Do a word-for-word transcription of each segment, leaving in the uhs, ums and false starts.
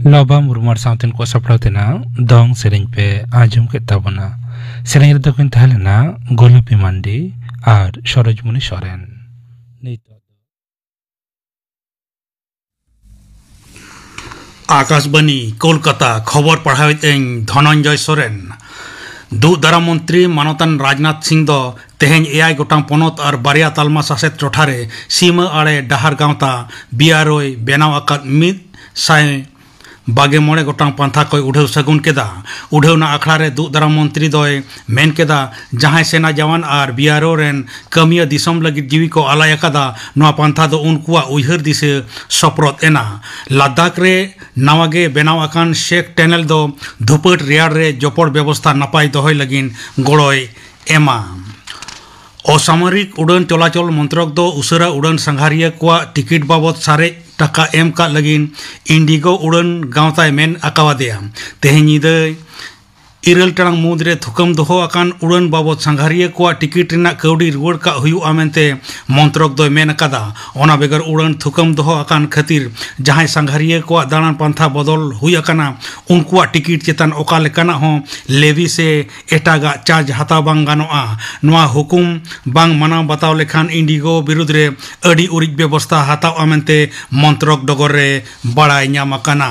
ᱞᱚᱵᱟ ᱢᱩᱨᱢᱩ ᱟᱨ ᱥᱟᱶᱛᱮᱱ ᱠᱚ ᱥᱟᱯᱲᱟᱣ ᱛᱮᱱᱟᱜ ᱫᱚᱝ ᱥᱮᱨᱮᱧ ᱯᱮ ᱟᱸᱡᱚᱢ ᱠᱮᱫ ᱛᱟᱵᱚᱱᱟ᱾ ᱥᱮᱨᱮᱧ ᱨᱮᱫᱚ ᱠᱤᱱ ᱛᱟᱦᱮᱸ ᱞᱮᱱᱟ ᱜᱳᱞᱟᱯᱤ ᱢᱟᱱᱰᱤ ᱟᱨ ᱥᱚᱨᱳᱡᱽᱢᱩᱱᱤ ᱥᱚᱨᱮᱱ᱾ ᱱᱤᱛᱚᱜ ᱫᱚ ᱟᱠᱟᱥᱵᱟᱱᱤ ᱠᱳᱞᱠᱟᱛᱟ, ᱠᱷᱚᱵᱚᱨ ᱯᱟᱲᱦᱟᱣᱮᱫ ᱟᱹᱧ ᱫᱷᱚᱱᱚᱱᱡᱚᱭ ᱥᱚᱨᱮᱱ᱾ ᱫᱩᱜ ᱫᱟᱨᱟᱢ ᱢᱚᱱᱛᱨᱤ ᱢᱟᱱᱚᱛᱟᱱ ᱨᱟᱡᱽᱱᱟᱛᱷ ᱥᱤᱝ ᱫᱚ ᱛᱮᱦᱮᱧ ᱮᱭᱟᱭ ᱜᱚᱴᱟᱝ ᱯᱚᱱᱚᱛ ᱟᱨ ᱵᱟᱨᱭᱟ ᱛᱟᱞᱢᱟ ᱥᱟᱥᱮᱛ ᱴᱚᱴᱷᱟ ᱨᱮ ᱥᱤᱢᱟᱹ ᱟᱲᱮ ᱰᱟᱦᱟᱨ ᱜᱟᱶᱛᱟ, ᱵᱤ ᱟᱨ ᱳᱭ, ᱵᱮᱱᱟᱣ ᱟᱠᱟᱫ ᱢᱤᱫ ᱥᱟᱭ ᱵᱟᱜᱮ ᱢᱚᱬᱮ ᱜᱚᱴᱟᱝ ᱯᱟᱱᱛᱷᱟ ᱠᱚᱭ ᱩᱰᱷᱟᱹᱣ ᱥᱟᱹᱜᱩᱱ ᱠᱮᱫᱟ᱾ ᱩᱰᱷᱟᱹᱣᱱᱟ ᱟᱠᱷᱲᱟ ᱨᱮ ᱫᱩᱜ ᱫᱟᱨᱟᱢ ᱢᱚᱱᱛᱨᱤ ᱫᱚᱭ ᱢᱮᱱ ᱠᱮᱫᱟ, ᱡᱟᱦᱟᱸᱭ ᱥᱮᱱᱟ ᱡᱟᱣᱟᱱ ᱟᱨ ᱵᱤ ᱟᱨ ᱳ ᱨᱮᱱ ᱠᱟᱹᱢᱤᱭᱟᱹ ᱫᱤᱥᱚᱢ ᱞᱟᱹᱜᱤᱫ ᱡᱤᱣᱤ ᱠᱚ ᱟᱞᱟᱭ ᱟᱠᱟᱫᱟ, ᱱᱚᱣᱟ ᱯᱟᱱᱛᱷᱟ ᱫᱚ ᱩᱱᱠᱩᱣᱟᱜ ᱩᱭᱦᱟᱹᱨ ᱫᱤᱥᱟᱹ ᱥᱚᱯᱨᱚᱫ ᱮᱱᱟ᱾ ᱞᱟᱫᱟᱠᱷ ᱨᱮ ᱱᱟᱣᱟ ᱜᱮ ᱵᱮᱱᱟᱣ ᱟᱠᱟᱱ ᱥᱮᱠ ᱴᱮᱱᱮᱞ ᱫᱚ ᱫᱷᱩᱯᱟᱹᱴ ᱨᱮᱭᱟᱲ ᱨᱮ ᱡᱚᱯᱚᱲ ᱵᱮᱵᱚᱥᱛᱷᱟ ᱱᱟᱯᱟᱭ ᱫᱚᱦᱚᱭ ᱞᱟᱹᱜᱤᱫ ᱜᱚᱲᱚᱭ ᱮᱢᱟ᱾ ᱚᱥᱟᱢᱚᱨᱤᱠ ᱩᱰᱟᱹᱱ ᱪᱚᱞᱟᱪᱚᱞ ᱢᱚᱱᱛᱨᱚᱠ ᱫᱚ ᱩᱥᱟᱹᱨᱟ ᱩᱰᱟᱹᱱ ᱥᱟᱸᱜᱷᱟᱨᱤᱭᱟᱹ ᱠᱚᱣᱟᱜ ᱴᱤᱠᱤᱴ ᱵᱟᱵᱚᱫ ᱥᱟᱨᱮᱡ ᱴᱟᱠᱟ ᱮᱢ ᱠᱟᱜ ᱞᱟᱹᱜᱤᱫ ᱤᱱᱰᱤᱜᱳ ᱩᱰᱟᱹᱱ ᱜᱟᱶᱛᱟᱭ ᱢᱮᱱ ᱟᱠᱟᱣᱟᱫᱮᱭᱟ᱾ ᱛᱮᱦᱮᱧ ᱧᱤᱫᱟᱹ ᱤᱨᱟᱹᱞ ᱴᱟᱲᱟᱝ ᱢᱩᱫᱽᱨᱮ ᱛᱷᱩᱠᱟᱹᱢ ᱫᱚᱦᱚ ᱟᱠᱟᱱ ᱩᱰᱟᱹᱱ ᱵᱟᱵᱚᱫ ᱥᱟᱸᱜᱷᱟᱨᱤᱭᱟᱹ ᱠᱚᱣᱟᱜ ᱴᱤᱠᱤᱴ ᱨᱮᱱᱟᱜ ᱠᱟᱹᱣᱰᱤ ᱨᱩᱣᱟᱹᱲ ᱠᱟᱜ ᱦᱩᱭᱩᱜᱼᱟ ᱢᱮᱱᱛᱮ ᱢᱚᱱᱛᱨᱚᱠ ᱫᱚᱭ ᱢᱮᱱ ᱟᱠᱟᱫᱟ᱾ ᱚᱱᱟ ᱵᱮᱜᱚᱨ ᱩᱰᱟᱹᱱ ᱛᱷᱩᱠᱟᱹᱢ ᱫᱚᱦᱚ ᱟᱠᱟᱱ ᱠᱷᱟᱹᱛᱤᱨ ᱡᱟᱦᱟᱸᱭ ᱥᱟᱸᱜᱷᱟᱨᱤᱭᱟᱹ ᱠᱚᱣᱟᱜ ᱫᱟᱬᱟᱱ ᱯᱟᱱᱛᱷᱟ ᱵᱚᱫᱚᱞ ᱦᱩᱭ ᱟᱠᱟᱱᱟ, ᱩᱱᱠᱩᱣᱟᱜ ᱴᱤᱠᱤᱴ ᱪᱮᱛᱟᱱ ᱚᱠᱟ ᱞᱮᱠᱟᱱᱟᱜ ᱦᱚᱸ ᱞᱮᱵᱤ ᱥᱮ ᱮᱴᱟᱜᱟᱜ ᱪᱟᱨᱡᱽ ᱦᱟᱛᱟᱣ ᱵᱟᱝ ᱜᱟᱱᱚᱜᱼᱟ᱾ ᱱᱚᱣᱟ ᱦᱩᱠᱩᱢ ᱵᱟᱝ ᱢᱟᱱᱟᱣ ᱵᱟᱛᱟᱣ ᱞᱮᱠᱷᱟᱱ ᱤᱱᱰᱤᱜᱳ ᱵᱤᱨᱩᱫᱽ ᱨᱮ ᱟᱹᱰᱤ ᱩᱨᱤᱡ ᱵᱮᱵᱚᱥᱛᱷᱟ ᱦᱟᱛᱟᱣᱜᱼᱟ ᱢᱮᱱᱛᱮ ᱢᱚᱱᱛᱨᱚᱠ ᱰᱚᱜᱚᱨ ᱨᱮ ᱵᱟᱲᱟᱭ ᱧᱟᱢ ᱟᱠᱟᱱᱟ᱾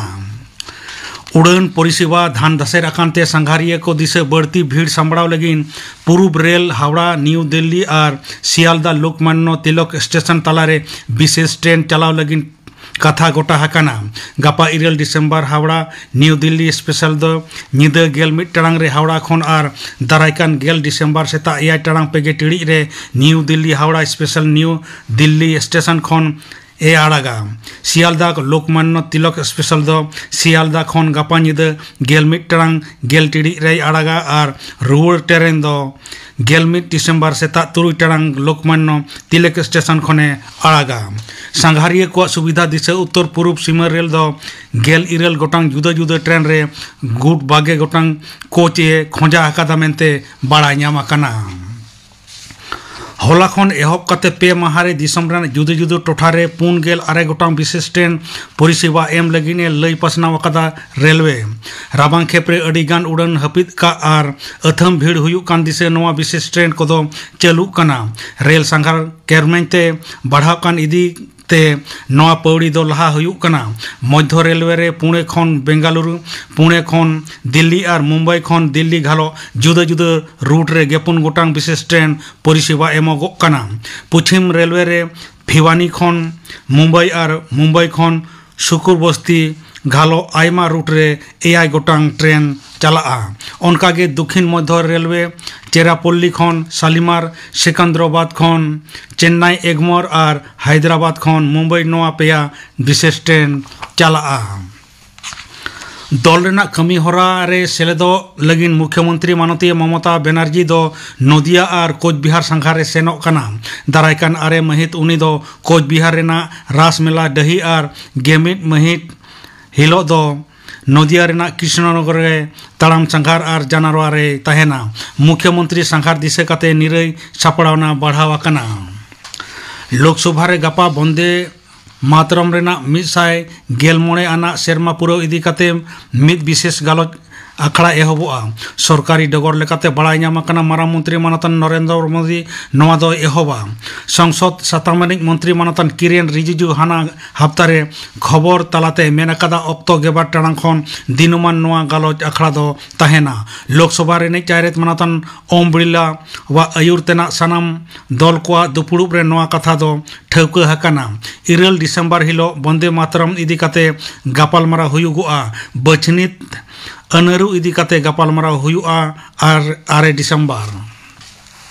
ᱩᱰᱟᱹᱱ ᱯᱚᱨᱤᱥᱮᱵᱟ ᱫᱷᱟᱱ ᱫᱷᱟᱥᱮᱨ ᱟᱠᱟᱱ ᱛᱮ ᱥᱟᱸᱜᱷᱟᱨᱤᱭᱟᱹ ᱠᱚ ᱫᱤᱥᱟᱹ ᱵᱟᱹᱲᱛᱤ ᱵᱷᱤᱲ ᱥᱟᱢᱵᱲᱟᱣ ᱞᱟᱹᱜᱤᱫ ᱯᱩᱨᱩᱵ ᱨᱮᱞ ᱦᱟᱣᱲᱟ ᱱᱤᱭᱩ ᱫᱤᱞᱞᱤ ᱟᱨ ᱥᱤᱭᱟᱞᱫᱟ ᱞᱳᱠᱢᱟᱱᱱᱚ ᱛᱤᱞᱚᱠ ᱥᱴᱮᱥᱚᱱ ᱛᱟᱞᱟᱨᱮ ᱵᱤᱥᱮᱥ ᱴᱨᱮᱱ ᱪᱟᱞᱟᱣ ᱞᱟᱹᱜᱤᱫ ᱠᱟᱛᱷᱟ ᱜᱚᱴᱟ ᱟᱠᱟᱱᱟ᱾ ᱜᱟᱯᱟ ᱤᱨᱟᱹᱞ December Howrah New Delhi special ᱫᱚ ᱧᱤᱫᱟᱹ ᱜᱮᱞ ᱢᱤᱫ ᱴᱟᱲᱟᱝ ᱨᱮ ᱦᱟᱣᱲᱟ ᱠᱷᱚᱱ ᱟᱨ ᱫᱟᱨᱟᱭ ᱠᱟᱱ ᱜᱮᱞ ᱰᱤᱥᱮᱢᱵᱚᱨ ᱥᱮᱛᱟᱜ ᱮᱭᱟᱭ ᱴᱟᱲᱟᱝ ᱯᱮᱜᱮ ᱴᱤᱲᱤᱡ ᱨᱮ New Delhi Howrah special New Delhi station ᱠᱷᱚᱱ ᱮ ᱟᱲᱟᱜᱟ᱾ ᱥᱤᱭᱟᱞᱫᱟ ᱞᱳᱠᱢᱟᱱᱱᱚ ᱛᱤᱞᱚᱠ ᱥᱯᱮᱥᱟᱞ ᱫᱚ ᱥᱤᱭᱟᱞᱫᱟ ᱠᱷᱚᱱ ᱜᱟᱯᱟ ᱧᱤᱫᱟᱹ ᱜᱮᱞ ᱢᱤᱫ ᱴᱟᱲᱟᱝ ᱜᱮᱞ ᱴᱤᱲᱤᱡ ᱨᱮᱭ ᱟᱲᱟᱜᱟ ᱟᱨ ᱨᱩᱣᱟᱹᱲ ᱴᱨᱮᱱ ᱫᱚ ᱜᱮᱞ ᱢᱤᱫ ᱰᱤᱥᱮᱢᱵᱚᱨ ᱥᱮᱛᱟᱜ ᱛᱩᱨᱩᱭ ᱴᱟᱲᱟᱝ ᱞᱳᱠᱢᱟᱱᱱᱚ ᱛᱤᱞᱚᱠ ᱥᱴᱮᱥᱚᱱ ᱠᱷᱚᱱᱮ ᱟᱲᱟᱜᱟ᱾ ᱥᱟᱸᱜᱷᱟᱨᱤᱭᱟᱹ ᱠᱚᱣᱟᱜ ᱥᱩᱵᱤᱫᱷᱟ ᱫᱤᱥᱟᱹ ᱩᱛᱛᱚᱨ ᱯᱩᱨᱩᱵ ᱥᱤᱢᱟᱹ ᱨᱮᱞ ᱫᱚ ᱜᱮᱞ ᱤᱨᱟᱹᱞ ᱜᱚᱴᱟᱝ ᱡᱩᱫᱟᱹ ᱡᱩᱫᱟᱹ ᱴᱨᱮᱱ ᱨᱮ ᱜᱩᱴ ᱵᱟᱜᱮ ᱜᱚᱴᱟᱝ ᱠᱳᱪ ᱮ ᱠᱷᱚᱸᱡᱟ ᱟᱠᱟᱫᱟ ᱢᱮᱱᱛᱮ ᱵᱟᱲᱟᱭ ᱧᱟᱢ ᱟᱠᱟᱱᱟ᱾ ᱦᱚᱞᱟ ᱠᱷᱚᱱ ᱮᱦᱚᱵ ᱠᱟᱛᱮ ᱯᱮ ᱢᱟᱦᱟ ᱨᱮ ᱫᱤᱥᱚᱢ ᱨᱮᱱᱟᱜ ᱡᱩᱫᱟᱹ ᱡᱩᱫᱟᱹ ᱴᱚᱴᱷᱟ ᱨᱮ ᱯᱩᱱ ᱜᱮᱞ ᱟᱨᱮ ᱜᱚᱴᱟᱝ ᱵᱤᱥᱮᱥ ᱴᱨᱮᱱ ᱯᱚᱨᱤᱥᱮᱵᱟ ᱮᱢ ᱞᱟᱹᱜᱤᱫ ᱮ ᱞᱟᱹᱭ ᱯᱟᱥᱱᱟᱣ ᱟᱠᱟᱫᱟ ᱨᱮᱞᱣᱮ᱾ ᱨᱟᱵᱟᱝ ᱠᱷᱮᱯ ᱨᱮ ᱟᱹᱰᱤ ᱜᱟᱱ ᱩᱰᱟᱹᱱ ᱦᱟᱹᱯᱤᱫ ᱠᱟᱜ ᱟᱨ ᱟᱹᱛᱷᱟᱹᱢ ᱵᱷᱤᱲ ᱦᱩᱭᱩᱜ ᱠᱟᱱ ᱫᱤᱥᱟᱹ ᱱᱚᱣᱟ ᱵᱤᱥᱮᱥ ᱴᱨᱮᱱ ᱠᱚᱫᱚ ᱪᱟᱹᱞᱩᱜ ᱠᱟᱱᱟ᱾ ᱨᱮᱞ ᱥᱟᱸᱜᱷᱟᱨ ᱠᱮᱨᱢᱮᱧ ᱛᱮ ᱵᱟᱲᱦᱟᱣ ᱠᱟᱱ ᱤᱫᱤ ᱛᱮ ᱱᱚᱣᱟ ᱯᱟᱹᱣᱲᱤ ᱫᱚ ᱞᱟᱦᱟ ᱦᱩᱭᱩᱜ ᱠᱟᱱᱟ᱾ ᱢᱚᱫᱽᱫᱷᱚ ᱨᱮᱞᱣᱮ ᱨᱮ ᱯᱩᱬᱮ ᱠᱷᱚᱱ ᱵᱮᱝᱜᱟᱞᱩᱨᱩ, ᱯᱩᱬᱮ ᱠᱷᱚᱱ ᱫᱤᱞᱞᱤ ᱟᱨ ᱢᱩᱢᱵᱟᱭ ᱠᱷᱚᱱ ᱫᱤᱞᱞᱤ ᱜᱷᱟᱞᱚᱜ ᱡᱩᱫᱟᱹ ᱡᱩᱫᱟᱹ ᱨᱩᱴ ᱨᱮ ᱜᱮᱯᱩᱱ ᱜᱚᱴᱟᱝ ᱵᱤᱥᱮᱥ ᱴᱨᱮᱱ ᱯᱚᱨᱤᱥᱮᱵᱟ ᱮᱢᱚᱜᱚᱜ ᱠᱟᱱᱟ᱾ ᱯᱚᱪᱷᱤᱢ ᱨᱮᱞᱣᱮ ᱨᱮ ᱵᱷᱤᱣᱟᱱᱤ ᱠᱷᱚᱱ ᱢᱩᱢᱵᱟᱭ ᱟᱨ ᱢᱩᱢᱵᱟᱭ ᱠᱷᱚᱱ ᱥᱩᱠᱩᱨ ᱵᱚᱥᱛᱤ ᱜᱷᱟᱞᱚᱜ ᱟᱭᱢᱟ ᱨᱩᱴ ᱨᱮ ᱮᱭᱟᱭ ᱜᱚᱴᱟᱝ ᱴᱨᱮᱱ ᱪᱟᱞᱟᱜᱼᱟ᱾ ᱚᱱᱠᱟᱜᱮ ᱫᱚᱠᱷᱤᱱ ᱢᱚᱫᱽᱫᱷᱚ ᱨᱮᱞᱣᱮ ᱪᱮᱨᱟᱯᱚᱞᱞᱤ ᱠᱷᱚᱱ ᱥᱟᱞᱤᱢᱟᱨ, ᱥᱮᱠᱟᱱᱫᱨᱟᱵᱟᱫᱽ ᱠᱷᱚᱱ ᱪᱮᱱᱱᱟᱭ ᱮᱜᱽᱢᱳᱨ ᱟᱨ ᱦᱟᱭᱫᱨᱟᱵᱟᱫᱽ ᱠᱷᱚᱱ ᱢᱩᱢᱵᱟᱭ ᱱᱚᱣᱟ ᱯᱮᱭᱟ ᱵᱤᱥᱮᱥ ᱴᱨᱮᱱ ᱪᱟᱞᱟᱜᱼᱟ᱾ ᱫᱚᱞ ᱨᱮᱱᱟᱜ ᱠᱟᱹᱢᱤ ᱦᱚᱨᱟ ᱨᱮ ᱥᱮᱞᱮᱫᱚᱜ ᱞᱟᱹᱜᱤᱫ ᱢᱩᱠᱷᱭᱚᱢᱚᱱᱛᱨᱤ ᱢᱟᱱᱚᱛᱤᱭᱟᱹ ᱢᱚᱢᱚᱛᱟ ᱵᱮᱱᱟᱨᱡᱤ ᱫᱚ ᱱᱚᱫᱤᱭᱟ ᱟᱨ ᱠᱳᱪᱵᱤᱦᱟᱨ ᱥᱟᱸᱜᱷᱟᱨ ᱨᱮ ᱥᱮᱱᱚᱜ ᱠᱟᱱᱟ᱾ ᱫᱟᱨᱟᱭ ᱠᱟᱱ ᱟᱨᱮ ᱢᱟᱹᱦᱤᱛ ᱩᱱᱤ ᱫᱚ ᱠᱳᱪᱵᱤᱦᱟᱨ ᱨᱮᱱᱟᱜ ᱨᱟᱥ ᱢᱮᱞᱟ ᱰᱟᱹᱦᱤ ᱟᱨ ᱜᱮᱢᱤᱫ ᱢᱟᱹᱦᱤᱛ ᱦᱤᱞᱳᱜ ᱫᱚ ᱱᱚᱫᱤᱭᱟ ᱨᱮᱱᱟᱜ ᱠᱨᱤᱥᱱᱚᱱᱚᱜᱚᱨ ᱨᱮ ᱛᱟᱲᱟᱢ ᱥᱟᱸᱜᱷᱟᱨ ᱟᱨ ᱡᱟᱱᱟᱨᱣᱟ ᱨᱮᱭ ᱛᱟᱦᱮᱱᱟ᱾ ᱢᱩᱠᱷᱭᱚᱢᱚᱱᱛᱨᱤ ᱥᱟᱸᱜᱷᱟᱨ ᱫᱤᱥᱟᱹ ᱠᱟᱛᱮ ᱱᱤᱨᱟᱹᱭ ᱥᱟᱯᱲᱟᱣᱱᱟ ᱵᱟᱲᱦᱟᱣ ᱟᱠᱟᱱᱟ᱾ ᱞᱳᱠᱥᱚᱵᱷᱟ ᱨᱮ ᱜᱟᱯᱟ ᱵᱚᱱᱫᱮ ᱢᱟᱛᱨᱚᱢ ᱨᱮᱱᱟᱜ ᱢᱤᱫ ᱥᱟᱭ ᱜᱮᱞ ᱢᱚᱬᱮ ᱟᱱᱟᱜ ᱥᱮᱨᱢᱟ ᱯᱩᱨᱟᱹᱣ ᱤᱫᱤ ᱠᱟᱛᱮ ᱢᱤᱫ ᱵᱤᱥᱮᱥ ᱜᱟᱞᱚᱪ ᱟᱠᱷᱲᱟ ᱮᱦᱚᱵᱚᱜᱼᱟ᱾ ᱥᱚᱨᱠᱟᱨᱤ ᱰᱚᱜᱚᱨ ᱞᱮᱠᱟᱛᱮ ᱵᱟᱲᱟᱭ ᱧᱟᱢ ᱟᱠᱟᱱᱟ, ᱢᱟᱨᱟᱝ ᱢᱚᱱᱛᱨᱤ ᱢᱟᱱᱚᱛᱟᱱ ᱱᱚᱨᱮᱱᱫᱨᱚ ᱢᱳᱫᱤ ᱱᱚᱣᱟ ᱫᱚᱭ ᱮᱦᱚᱵᱟ᱾ ᱥᱚᱝᱥᱚᱫ ᱥᱟᱛᱟᱢ ᱨᱤᱱᱤᱡ ᱢᱚᱱᱛᱨᱤ ᱢᱟᱱᱚᱛᱟᱱ ᱠᱤᱨᱮᱱ ᱨᱤᱡᱤᱡᱩ ᱦᱟᱱᱟ ᱦᱟᱯᱛᱟ ᱨᱮ ᱠᱷᱚᱵᱚᱨ ᱛᱟᱞᱟᱛᱮ ᱢᱮᱱ ᱟᱠᱟᱫᱟ, ᱚᱠᱛᱚ ᱜᱮᱞᱵᱟᱨ ᱴᱟᱲᱟᱝ ᱠᱷᱚᱱ ᱫᱤᱱᱩᱢᱟᱱ ᱱᱚᱣᱟ ᱜᱟᱞᱚᱪ ᱟᱠᱷᱲᱟ ᱫᱚ ᱛᱟᱦᱮᱱᱟ᱾ ᱞᱳᱠᱥᱚᱵᱷᱟ ᱨᱤᱱᱤᱡ ᱪᱟᱭᱨᱮᱛ ᱢᱟᱱᱚᱛᱟᱱ ᱳᱢ ᱵᱤᱨᱞᱟ ᱣᱟᱜ ᱟᱹᱭᱩᱨ ᱛᱮᱱᱟᱜ ᱥᱟᱱᱟᱢ ᱫᱚᱞ ᱠᱚᱣᱟᱜ ᱫᱩᱯᱩᱲᱩᱵ ᱨᱮ ᱱᱚᱣᱟ ᱠᱟᱛᱷᱟ ᱫᱚ ᱴᱷᱟᱹᱣᱠᱟᱹ ᱟᱠᱟᱱᱟ᱾ ᱤᱨᱟᱹᱞ ᱰᱤᱥᱮᱢᱵᱚᱨ ᱦᱤᱞᱳᱜ ᱵᱚᱱᱫᱮ ᱢᱟᱛᱨᱚᱢ ᱤᱫᱤ ᱠᱟᱛᱮ ᱜᱟᱯᱟᱞᱢᱟᱨᱟᱣ ᱦᱩᱭᱩᱜᱚᱜᱼᱟ᱾ ᱵᱟᱹᱪᱷᱱᱤᱛ ᱟᱹᱱᱟᱹᱨᱩ ᱤᱫᱤ ᱠᱟᱛᱮ ᱜᱟᱯᱟᱞᱢᱟᱨᱟᱣ ᱦᱩᱭᱩᱜᱼᱟ ᱟᱨ ᱟᱨᱮ ᱰᱤᱥᱮᱢᱵᱚᱨ᱾